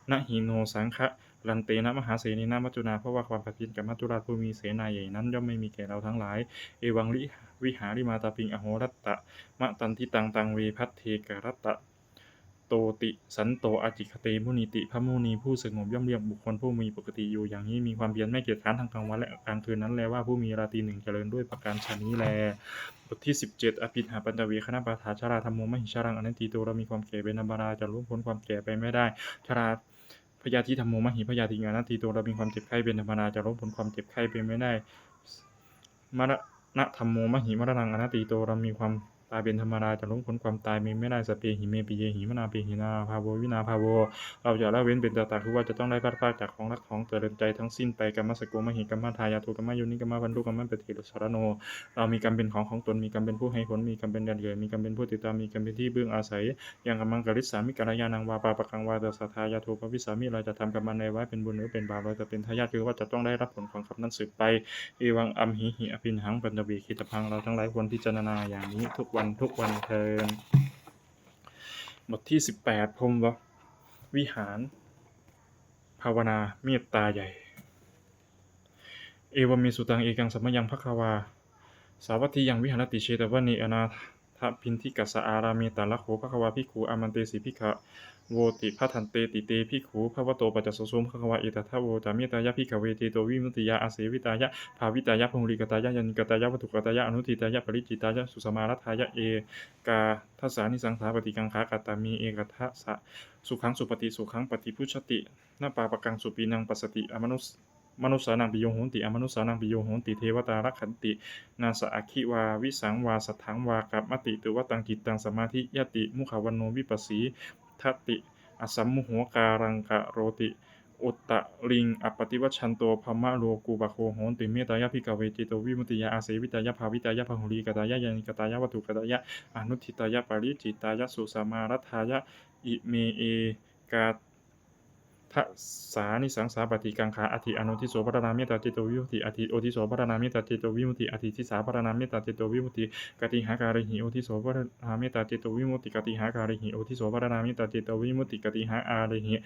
Na hi no saṅgarantena mahāsenena maccunā. เพราะว่าความผัดเพี้ยนกับมัจจุราชผู้มีเสนาใหญ่นั้น ย่อมไม่มีแก่เราทั้งหลาย Evaṃ vihārimātāpiṃ ahorattamatanditaṃ taṃ ve bhaddekarattoti santo ācikkhate munīti. พระมุนีผู้สงบย่อมเรียกบุคคลผู้มีปกติอยู่อย่างนี้ มีความเพียรไม่เกียจคร้านทั้งกลางวันและกลางคืนนั้นแลว่า ผู้มีราตรีหนึ่งเจริญ ด้วยประการฉะนี้แล บทที่ สิบเจ็ด Abhiṇhapāṇadvīganapāṭha. Jarādhammomhi jaraṃ anatīto. เรามีความแก่เป็นธรรมดา จะล่วงพ้นความแก่ไปไม่ได้ Jarābyādhidhammomhi byādhiṃ anatīto. เรามีความเจ็บไข้เป็นธรรมดา จะล่วงพ้นความเจ็บไข้ไปไม่ได้ Maraṇadhammomhi maraṇaṃ anatīto. เรามีความตายเป็นธรรมดา จะล่วงพ้นความตายไปไม่ได้ Sabbehi me piyehi manāpehi nānābhāvo vinābhāvo. เราจะละเว้นเป็นต่างๆ คือว่าจะต้องได้พลัดพรากจากของรักของเจริญใจทั้งสิ้นไป Kammassakomhi kammadāyādo kammayoni kammabandhu kammapaṭisaraṇo. เรามีกรรมเป็นของของตน มีกรรมเป็นผู้ให้ผล มีกรรมเป็นแดนเกิด มีกรรมเป็นผู้ติดตาม มีกรรมเป็นที่พึ่งอาศัย Yaṃ kammaṃ karissāmi kalyāṇaṃ vā pāpakaṃ vā tassa dāyādo bhavissāmi. เราจะทำกรรมอันใดไว้ เป็นบุญหรือเป็นบาป เราจะเป็นทายาท คือว่าจะต้องได้รับผลของกรรมนั้นสืบไป Evaṃ amhehi abhiṇhaṃ pañcavigitabbaṃ. เราทั้งหลายควรพิจารณาอย่างนี้ทุกวันทุกวันเทอญ บทที่ สิบแปด พรหมวิหาร ภาวนาเมตตาใหญ่ Evaṃ me sutaṃ. Ekaṃ samayaṃ bhagavā sāvatthiyaṃ viharati jetavane anāthapiṇḍikassa ārāme. Tatra kho bhagavā bhikkhū āmantesi bhikkhavoti. Bhadanteti te bhikkhū bhagavato paccassosuṃ. Bhagavā etadavoca. Mettāya bhikkhave cetovimuttiyā āsevitāya bhāvitāya bahulīkatāya yānīkatāya vatthukatāya anuṭṭhitāya paricitāya susamāraddhāya ekādasānisaṃsā paṭikaṅkhā. Katame ekādasa? Sukhaṃ supati, sukhaṃ paṭibujjhati, na pāpakaṃ supinaṃ passati, amanus manussānaṃ piyo hoti, amanussānaṃ piyo hoti, devatā rakkhanti, nāssa aggi vā visaṃ vā satthaṃ vā kamati, tuvaṭaṃ cittaṃ samādhiyati, mukhavaṇṇo vippasīdati, asammūḷho kālaṃ karoti, uttariṃ appaṭivijjhanto brahmalokūpago hoti. Mettāya bhikkhave cetovimuttiyā āsevitāya bhāvitāya bahulīkatāya yānīkatāya vatthukatāya anuṭṭhitāya paricitāya susamāraddhāya ime ekā dasānisaṃsā paṭikaṅkhā. Atthi anodhiso pharaṇā mettā cetovimutti. Atthi odhiso pharaṇā mettā cetovimutti. Atthi disā pharaṇā mettā cetovimutti. Katīhākārehi odhiso pharaṇā mettā cetovimutti? Katīhākārehi odhiso pharaṇā mettā cetovimutti? Katīhākārehi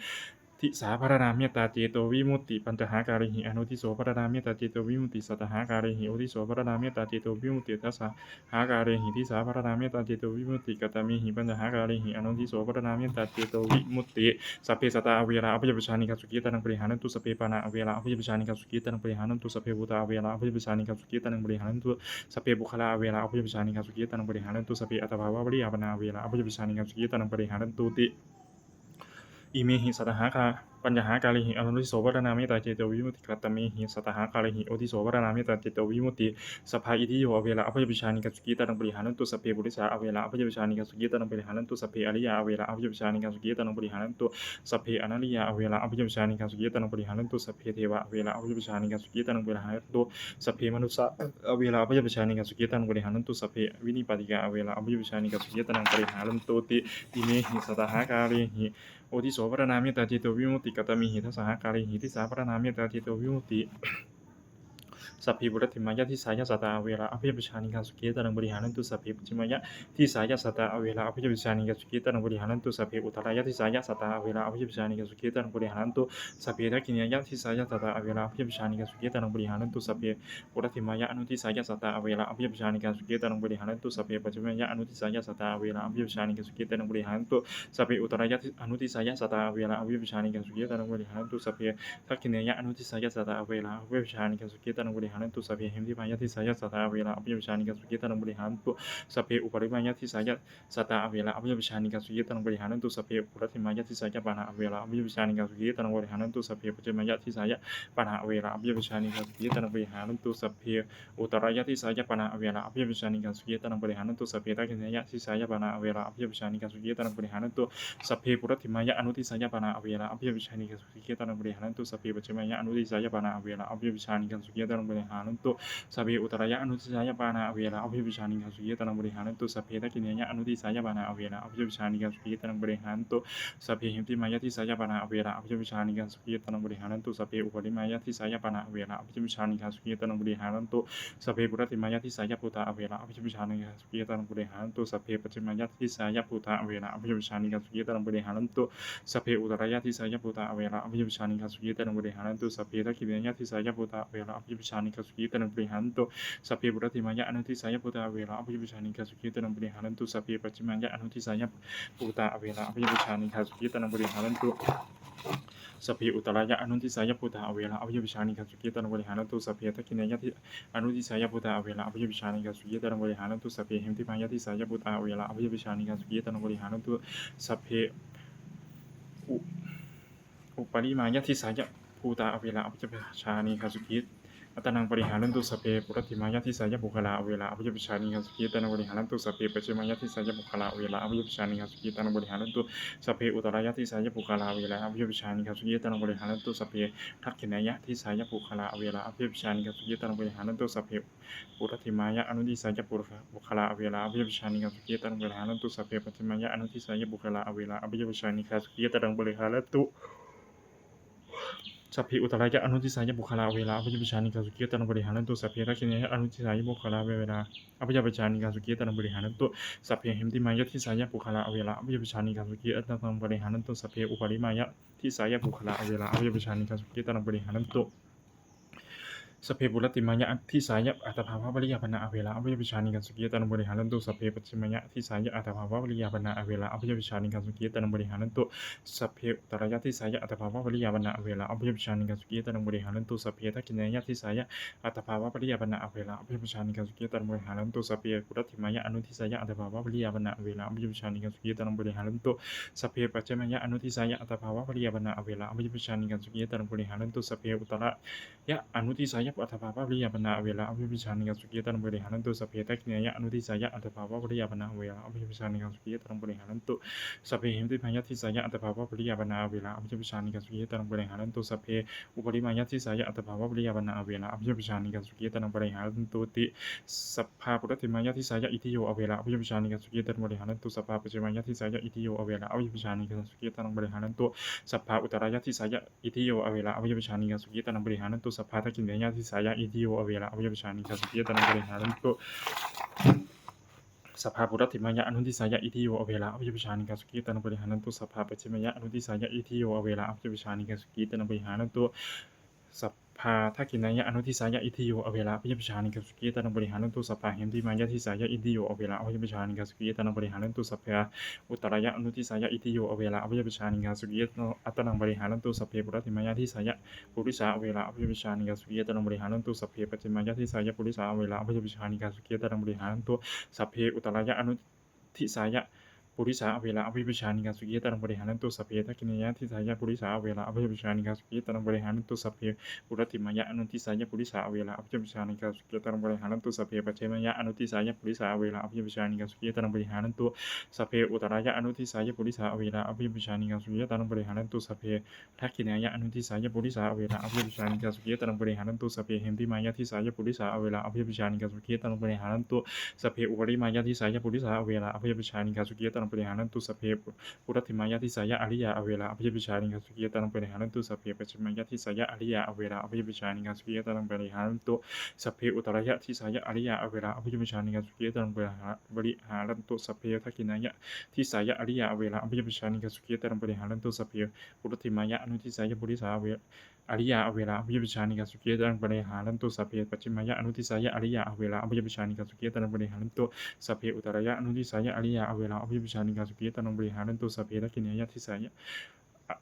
disā pharaṇā mettā cetovimutti? Pañcahākārehi anodhiso pharaṇā mettā cetovimutti. Sattahākārehi odhiso pharaṇā mettā cetovimutti. Dasa hākārehi disā pharaṇā mettā cetovimutti. Katamehi pañcahākārehi anodhiso pharaṇā mettā cetovimutti? Sabbe sattā averā abyāpajjhā anīghā sukhī attānaṃ pariharantu. Sabbe pāṇā averā abyāpajjhā anīghā sukhī attānaṃ pariharantu. Sabbe bhūtā averā abyāpajjhā anīghā sukhī attānaṃ pariharantu. Sabbe puggalā averā abyāpajjhā anīghā sukhī attānaṃ pariharantu. Sabbe attabhāvapariyāpannā averā abyāpajjhā anīghā sukhī attānaṃ pariharantūti. Imehi sattahākā pañcahākārehi anodhiso pharaṇā mettā cetovimutti. Katamehi sattahākārehi odhiso pharaṇā mettā cetovimutti? Sabbā itthiyo averā abyāpajjhā anīghā sukhī attānaṃ pariharantu. Sabbe purisā averā abyāpajjhā anīghā sukhī attānaṃ pariharantu. Sabbe ariyā averā abyāpajjhā anīghā sukhī attānaṃ pariharantu. Sabbe anariyā averā abyāpajjhā anīghā sukhī attānaṃ pariharantu. Sabbe devā averā abyāpajjhā anīghā sukhī attānaṃ pariharantu. Sabbe manussā averā abyāpajjhā anīghā sukhī attānaṃ pariharantu. Sabbe vinipātikā averā abyāpajjhā anīghā sukhī attānaṃ pariharantūti. Imehi sattahākārehi odhiso pharaṇā mettā cetovimutti. Katamehi dasahākārehi disā pharaṇā mettā cetovimutti? sabbe puratthimāya disāya sattā averā abyāpajjhā anīghā sukhī attānaṃ pariharantu. Sabbe pacchimāya disāya sattā averā abyāpajjhā anīghā sukhī attānaṃ pariharantu. Sabbe uttarāya disāya sattā averā abyāpajjhā anīghā sukhī attānaṃ pariharantu. Sabbe dakkhiṇāya disāya sattā averā abyāpajjhā anīghā sukhī attānaṃ pariharantu. Sabbe puratthimāya anudisāya sattā averā abyāpajjhā anīghā sukhī attānaṃ pariharantu. Sabbe pacchimāya anudisāya sattā averā abyāpajjhā anīghā sukhī attānaṃ pariharantu. Sabbe uttarāya anudisāya sattā averā abyāpajjhā anīghā sukhī attānaṃ pariharantu. Sabbe dakkhiṇāya anudisāya sattā averā abyāpajjhā anīghā sukhī attānaṃ pariharantu. Sabbe heṭṭhimāya disāya sattā averā abyāpajjhā anīghā sukhī attānaṃ pariharantu. Sabbe uparimāya disāya sattā averā abyāpajjhā anīghā sukhī attānaṃ pariharantu. Sabbe puratthimāya disāya pāṇā averā abyāpajjhā anīghā sukhī attānaṃ pariharantu. Sabbe pacchimāya disāya pāṇā averā abyāpajjhā anīghā sukhī attānaṃ pariharantu. Sabbe uttarāya disāya pāṇā averā abyāpajjhā anīghā sukhī attānaṃ pariharantu. Sabbe dakkhiṇāya disāya pāṇā averā abyāpajjhā anīghā sukhī attānaṃ pariharantu. Sabbe puratthimāya anudisāya pāṇā averā abyāpajjhā anīghā sukhī attānaṃ pariharantu. Sabbe pacchimāya anudisāya pāṇā averā abyāpajjhā anīghā sukhī attānaṃ pariharantu. Sabbe uttarāya anudisāya pāṇā averā abyāpajjhā anīghā sukhī attānaṃ pariharantu. Sabbe dakkhiṇāya anudisāya pāṇā averā abyāpajjhā anīghā sukhī attānaṃ pariharantu. Sabbe heṭṭhimāya disāya pāṇā averā abyāpajjhā anīghā sukhī attānaṃ pariharantu. Sabbe uparimāya disāya pāṇā averā abyāpajjhā anīghā sukhī attānaṃ pariharantu. Sabbe puratthimāya disāya bhūtā averā abyāpajjhā anīghā sukhī attānaṃ pariharantu. Sabbe pacchimāya disāya bhūtā averā abyāpajjhā anīghā sukhī attānaṃ pariharantu. Sabbe uttarāya disāya bhūtā averā abyāpajjhā anīghā sukhī attānaṃ pariharantu. Sabbe dakkhiṇāya disāya bhūtā averā abyāpajjhā anīghā sukhī attānaṃ pariharantu. Sabbe puratthimāya anudisāya bhūtā averā abyāpajjhā anīghā sukhī attānaṃ pariharantu. Sabbe pacchimāya anudisāya bhūtā averā abyāpajjhā anīghā sukhī attānaṃ pariharantu. Sabbe uttarāya anudisāya bhūtā averā abyāpajjhā anīghā sukhī attānaṃ pariharantu. Sabbe dakkhiṇāya anudisāya bhūtā averā abyāpajjhā anīghā sukhī attānaṃ pariharantu. Sabbe heṭṭhimāya disāya bhūtā averā abyāpajjhā anīghā sukhī attānaṃ pariharantu. Sabbe u- uparimāya disāya bhūtā averā abyāpajjhā anīghā sukhī attānaṃ pariharantu. Sabbe puratthimāya disāya puggalā averā abyāpajjhā anīghā sukhī attānaṃ pariharantu. Sabbe pacchimāya disāya puggalā averā abyāpajjhā anīghā sukhī attānaṃ pariharantu. Sabbe uttarāya disāya puggalā averā abyāpajjhā anīghā sukhī attānaṃ pariharantu. Sabbe dakkhiṇāya disāya puggalā averā abyāpajjhā anīghā sukhī attānaṃ pariharantu. Sabbe puratthimāya anudisāya puggalā averā abyāpajjhā anīghā sukhī attānaṃ pariharantu. Sabbe pacchimāya anudisāya puggalā averā abyāpajjhā anīghā sukhī attānaṃ pariharantu. Sabbe uttarāya anudisāya puggalā averā abyāpajjhā anīghā sukhī attānaṃ pariharantu. Sabbe dakkhiṇāya anudisāya puggalā averā abyāpajjhā anīghā sukhī attānaṃ pariharantu. Sabbe heṭṭhimāya disāya puggalā averā abyāpajjhā anīghā sukhī attānaṃ pariharantu. Sabbe uparimāya disāya puggalā averā abyāpajjhā anīghā sukhī attānaṃ pariharantu. Sabbe puratthimāya disāya attabhāvapariyāpannā averā abyāpajjhā anīghā sukhī attānaṃ pariharantu. Sabbe pacchimāya disāya attabhāvapariyāpannā averā abyāpajjhā anīghā sukhī attānaṃ pariharantu. Sabbe uttarāya disāya attabhāvapariyāpannā averā abyāpajjhā anīghā sukhī attānaṃ pariharantu. Sabbe dakkhiṇāya disāya attabhāvapariyāpannā averā abyāpajjhā anīghā sukhī attānaṃ pariharantu. Sabbe puratthimāya anudisāya attabhāvapariyāpannā averā abyāpajjhā anīghā sukhī attānaṃ pariharantu. Sabbe pacchimāya anudisāya attabhāvapariyāpannā averā abyāpajjhā anīghā sukhī attānaṃ pariharantu. Sabbe uttarāya anudisāya attabhāvapariyāpannā averā abyāpajjhā anīghā sukhī attānaṃ pariharantu. Sabbe dakkhiṇāya anudisāya attabhāvapariyāpannā averā abyāpajjhā anīghā sukhī attānaṃ pariharantu. Sabbe heṭṭhimāya disāya attabhāvapariyāpannā averā abyāpajjhā anīghā sukhī attānaṃ pariharantu. Sabbe uparimāya disāya attabhāvapariyāpannā averā abyāpajjhā anīghā sukhī attānaṃ pariharantu ti. Sabbā puratthimāya disāya itthiyo averā abyāpajjhā anīghā sukhī attānaṃ pariharantu. Sabbā pacchimāya disāya itthiyo averā abyāpajjhā anīghā sukhī attānaṃ pariharantu. Sabbā uttarāya disāya itthiyo averā abyāpajjhā anīghā sukhī attānaṃ pariharantu. Sabbā dakkhiṇāya disāya itthiyo averā abyāpajjhā anīghā sukhī attānaṃ pariharantu. Sabbā puratthimāya anudisāya itthiyo averā abyāpajjhā anīghā sukhī attānaṃ pariharantu. Sabbā pacchimāya anudisāya itthiyo averā abyāpajjhā anīghā sukhī attānaṃ pariharantu. Sabbā dakkhiṇāya anudisāya itthiyo averā abyāpajjhā anīghā sukhī attānaṃ pariharantu. Sabbā heṭṭhimāya disāya itthiyo averā abyāpajjhā anīghā sukhī attānaṃ pariharantu. Sabbā uttarāya anudisāya itthiyo averā abyāpajjhā anīghā sukhī attānaṃ pariharantu. Sabbā puratthimāya disāya purisā averā abyāpajjhā anīghā sukhī attānaṃ pariharantu. Sabbā pacchimāya disāya purisā averā abyāpajjhā anīghā sukhī attānaṃ pariharantu. Sabbā uttarāya anudisāya purisā averā abyāpajjhā anīghā sukhī attānaṃ pariharantu. Sabbā dakkhiṇāya disāya purisā averā abyāpajjhā anīghā sukhī attānaṃ pariharantu. Sabbā puratthimāya anudisāya purisā averā abyāpajjhā anīghā sukhī attānaṃ pariharantu. Sabbā pacchimāya anudisāya purisā averā abyāpajjhā anīghā sukhī attānaṃ pariharantu. Sabbā uttarāya anudisāya purisā averā abyāpajjhā anīghā sukhī attānaṃ pariharantu. Sabbā dakkhiṇāya anudisāya purisā averā abyāpajjhā anīghā sukhī attānaṃ pariharantu. Sabbā heṭṭhimāya disāya purisā averā abyāpajjhā anīghā sukhī attānaṃ pariharantu. Sabbā uparimāya disāya purisā averā abyāpajjhā anīghā sukhī attānaṃ pariharantu. Sabbe puratthimāya disāya ariyā averā abyāpajjhā anīghā sukhī attānaṃ pariharantu. Sabbe pacchimāya disāya ariyā averā abyāpajjhā anīghā sukhī attānaṃ pariharantu. Sabbe uttarāya disāya ariyā averā abyāpajjhā anīghā sukhī attānaṃ pariha- pariharantu. Sabbe dakkhiṇāya disāya ariyā averā abyāpajjhā anīghā sukhī attānaṃ pariharantu. Sabbe puratthimāya anudisāya purisā ave- ariyā averā abyāpajjhā anīghā sukhī attānaṃ pariharantu. Sabbe pacchimāya anudisāya ariyā averā abyāpajjhā anīghā sukhī attānaṃ pariharantu. Sabbe uttarāya anudisāya ariyā averā abyāpajjhā anīghā sukhī attānaṃ pariharantu. Sabbe dakkhiṇāya disāya a-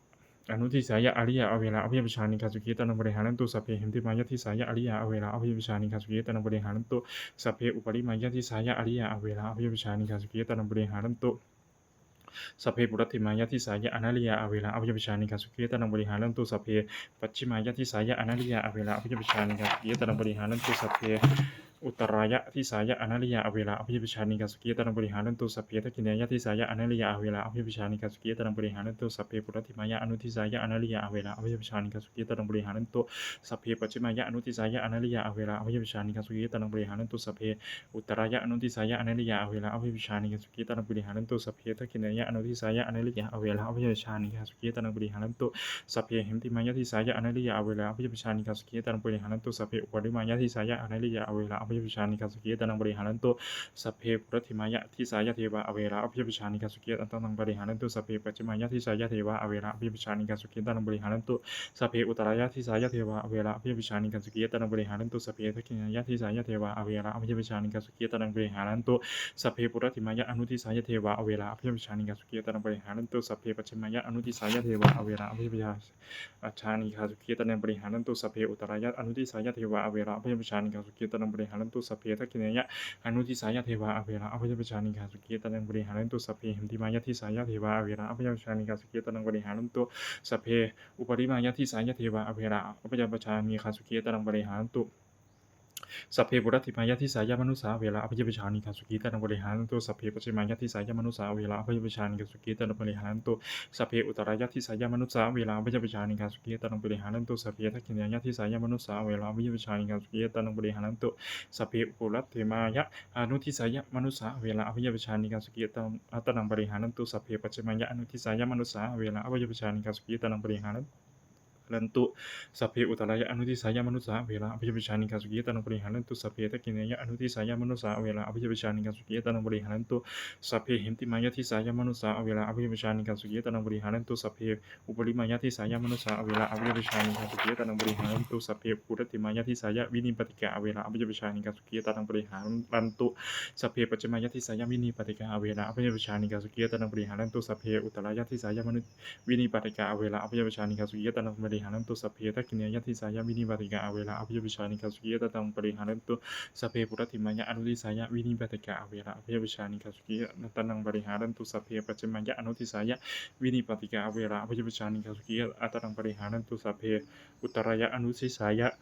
anudisāya ariyā averā abyāpajjhā anīghā sukhī attānaṃ pariharantu. Sabbe heṭṭhimāya disāya ariyā averā abyāpajjhā anīghā sukhī attānaṃ pariharantu. Sabbe uparimāya disāya ariyā averā abyāpajjhā anīghā sukhī attānaṃ pariharantu. Sabbe puratthimāya disāya anariyā averā abyāpajjhā anīghā sukhī attānaṃ pariharantu. Sabbe pacchimāya disāya anariyā averā abyāpajjhā anīghā sukhī attānaṃ pariharantu. Sabbe uttarāya disāya anariyā averā abyāpajjhā anīghā sukhī attānaṃ pariharantu. Sabbe dakkhiṇāya disāya anariyā averā abyāpajjhā anīghā sukhī attānaṃ pariharantu. Sabbe puratthimāya anudisāya anariyā averā abyāpajjhā anīghā sukhī attānaṃ pariharantu. Sabbe pacchimāya anudisāya anariyā averā abyāpajjhā anīghā sukhī attānaṃ pariharantu. Sabbe uttarāya anudisāya anariyā averā abyāpajjhā anīghā sukhī attānaṃ pariharantu. Sabbe dakkhiṇāya anudisāya anariyā averā abyāpajjhā anīghā sukhī attānaṃ pariharantu. Sabbe heṭṭhimāya disāya anariyā averā abyāpajjhā anīghā sukhī attānaṃ pariharantu. Sabbe uparimāya disāya anariyā averā abyāpajjhā anīghā sukhī attānaṃ pariharantu. Sabbe puratthimāya disāya devā averā abyāpajjhā anīghā sukhī attānaṃ pariharantu. Sabbe pacchimāya disāya devā averā abyāpajjhā anīghā sukhī attānaṃ pariharantu. Sabbe uttarāya disāya devā averā abyāpajjhā anīghā sukhī attānaṃ pariharantu. Sabbe dakkhiṇāya disāya devā averā abyāpajjhā anīghā sukhī attānaṃ pariharantu. Sabbe puratthimāya anudisāya devā averā abyāpajjhā anīghā sukhī attānaṃ pariharantu. Sabbe pacchimāya anudisāya devā averā abyāpajjhā anīghā sukhī attānaṃ pariharantu. Sabbe uttarāya anudisāya devā averā abyāpajjhā anīghā sukhī attānaṃ pariharantu. Sabbe dakkhiṇāya anudisāya devā averā abyāpajjhā anīghā sukhī attānaṃ pariharantu. Sabbe heṭṭhimāya disāya devā averā abyāpajjhā anīghā sukhī attānaṃ pariharantu. Sabbe uparimāya disāya devā averā abyāpajjhā anīghā sukhī attānaṃ pariharantu. Sabbe puratthimāya disāya manussā averā abyāpajjhā anīghā sukhī attānaṃ pariharantu. Sabbe pacchimāya disāya manussā averā abyāpajjhā anīghā sukhī attānaṃ pariharantu. Sabbe uttarāya disāya manussā averā abyāpajjhā anīghā sukhī attānaṃ pariharantu. Sabbe dakkhiṇāya disāya manussā averā abyāpajjhā anīghā sukhī attānaṃ pariharantu. Sabbe puratthimāya anudisāya manussā averā abyāpajjhā anīghā sukhī attānaṃ pariharantu. Sabbe pacchimāya anudisāya manussā averā abyāpajjhā anīghā sukhī attānaṃ pariharantu. Sabbe uttarāya anudisāya manussā averā abyāpajjhā anīghā sukhī attānaṃ pariharantu. Sabbe dakkhiṇāya anudisāya manussā averā abyāpajjhā anīghā sukhī attānaṃ pariharantu. Sabbe heṭṭhimāya disāya manussā averā abyāpajjhā anīghā sukhī attānaṃ pariharantu. Sabbe uparimāya disāya manussā averā abyāpajjhā anīghā sukhī attānaṃ pariharantu. Sabbe puratthimāya disāya vinipātikā averā abyāpajjhā anīghā sukhī attānaṃ pariharantu. Sabbe pacchimāya disāya vinipātikā averā abyāpajjhā anīghā sukhī attānaṃ pariharantu. Sabbe uttarāya disāya manu- vinipātikā averā abyāpajjhā anīghā sukhī attānaṃ pariharantu. Sabbe dakkhiṇāya disāya vinipātikā averā abyāpajjhā anīghā sukhī attānaṃ pariharantu. Sabbe puratthimāya anudisāya vinipātikā averā abyāpajjhā anīghā sukhī attānaṃ pariharantu. Sabbe pacchimāya anudisāya vinipātikā averā abyāpajjhā anīghā sukhī attānaṃ pariharantu. Sabbe uttarāya anudisāya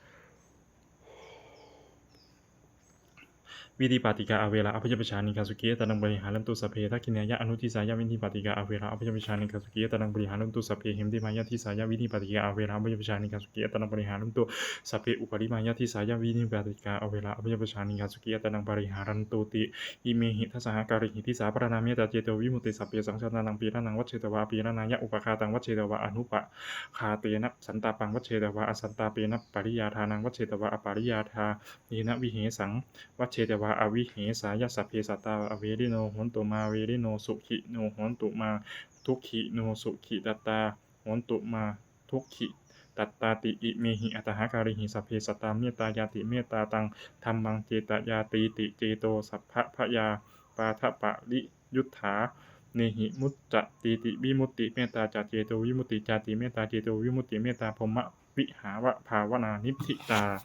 vinipātikā averā abyāpajjhā anīghā sukhī attānaṃ pariharantu. Sabbe dakkhiṇāya anudisāya vinipātikā averā abyāpajjhā anīghā sukhī attānaṃ pariharantu. Sabbe heṭṭhimāya disāya vinipātikā averā abyāpajjhā anīghā sukhī attānaṃ pariharantu. Sabbe uparimāya disāya vinipātikā averā abyāpajjhā anīghā sukhī attānaṃ pariharantu ti. Imehi dasahākārehi disāpharaṇā mettācetovimutti. Sabbesaṃ sattānaṃ pīḷanaṃ vajjetvā apīḷanāya, upaghātaṃ vajjetvā anupaghātena, santāpaṃ vajjetvā asantāpena, pariyādānaṃ vajjetvā apariyādā- nena, vihesaṃ vajjetvā avihesāya, sabbe sattā averino hontu mā verino, sukhino hontu mā dukkhino, sukhitattā hontu mā dukkhitattā ti. Imehi atthahākārehi sabbe sattā mettāyāti. Mettātaṃ dhammaṃ cetayatīti, ceto sabbabhayapādapariyuṭṭhānehi muccatīti vimutti. Mettācetovimutti cāti, mettācetovimutti mettābrahmavihārabhāvanā niṭṭhitā.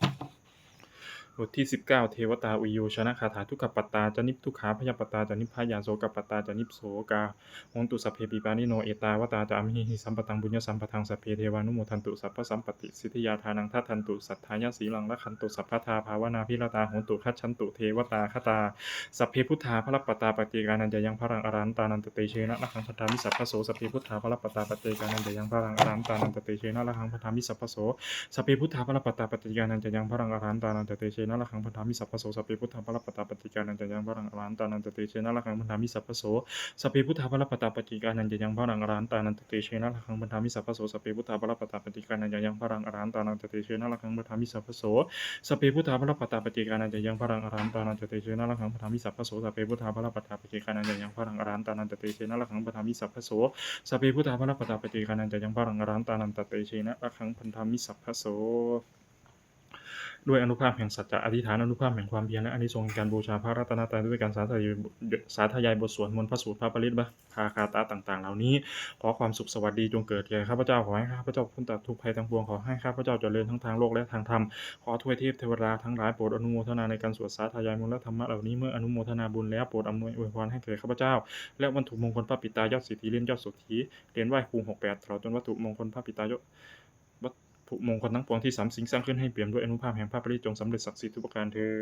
บทที่สิบเก้า เทวตาอุยโยชนคาถา Dukkhappattā ca niddukkhā, bhayappattā ca nibbhayā, sokappattā ca nissokā, hontu sabbepi pāṇino. Ettāvatā ca amhehi sambhataṃ puññasampadaṃ, sabbe devānumodantu sabbasampattisiddhiyā. Dānaṃ dadantu saddhāya, sīlaṃ rakkhantu sabbadā, bhāvanābhiratā hontu, gacchantu devatāgatā. Sabbe buddhā balappattā, paccekānañca yaṃ balaṃ, arahantānañca tejena, rakkhaṃ bandhāmi sabbaso. Sabbe buddhā balappattā, paccekānañca yaṃ balaṃ, arahantānañca tejena, rakkhaṃ bandhāmi sabbaso. Sabbe buddhā balappattā, paccekānañca yaṃ balaṃ, arahantānañca tejena, tejena rakkhaṃ bandhāmi sabbaso. Sabbe buddhā balappattā paccekānañca yaṃ balaṃ arahantānañca tejena rakkhaṃ bandhāmi sabbaso. Sabbe buddhā balappattā paccekānañca yaṃ balaṃ arahantānañca tejena rakkhaṃ bandhāmi sabbaso. Sabbe buddhā balappattā paccekānañca yaṃ balaṃ arahantānañca tejena rakkhaṃ bandhāmi sabbaso. Sabbe buddhā balappattā paccekānañca yaṃ balaṃ arahantānañca tejena rakkhaṃ bandhāmi sabbaso. Sabbe buddhā balappattā paccekānañca yaṃ balaṃ arahantānañca tejena rakkhaṃ bandhāmi sabbaso. Sabbe buddhā balappattā paccekānañca yaṃ balaṃ arahantānañca tejena rakkhaṃ bandhāmi sabbaso. ด้วยอานุภาพแห่งสัจจะอธิษฐาน อานุภาพแห่งความเพียร และอานิสงส์แห่งการบูชาพระรัตนตรัยด้วยการสาธยายสาธยายบทสวดมนต์ พระสูตร พระปริตร คาถาต่างๆ เหล่านี้ ขอความสุขสวัสดีจงเกิดแก่ข้าพเจ้า ขอให้ข้าพเจ้าพ้นจากทุกข์ภัยทั้งปวง ขอให้ข้าพเจ้าเจริญทั้งทางโลกและทางธรรม ขอทวยเทพเทวดาทั้งหลายโปรดอนุโมทนาในการสวดสาธยายมนต์และธรรมะเหล่านี้ เมื่ออนุโมทนาบุญแล้วโปรดอำนวยอวยพรให้แก่ข้าพเจ้า และวัตถุมงคลพระปิดตายอดเศรษฐี เหรียญยอดเศรษฐี เหรียญไหว้ครู หกแปด ตลอดจนวัตถุมงคลพระปิดตายอด วัตถุมงคลทั้งปวงที่สามสิ่งสร้างขึ้นให้เปี่ยมด้วยอานุภาพแห่งพระปริตร จงสำเร็จศักดิ์สิทธิ์ทุกประการเทอญ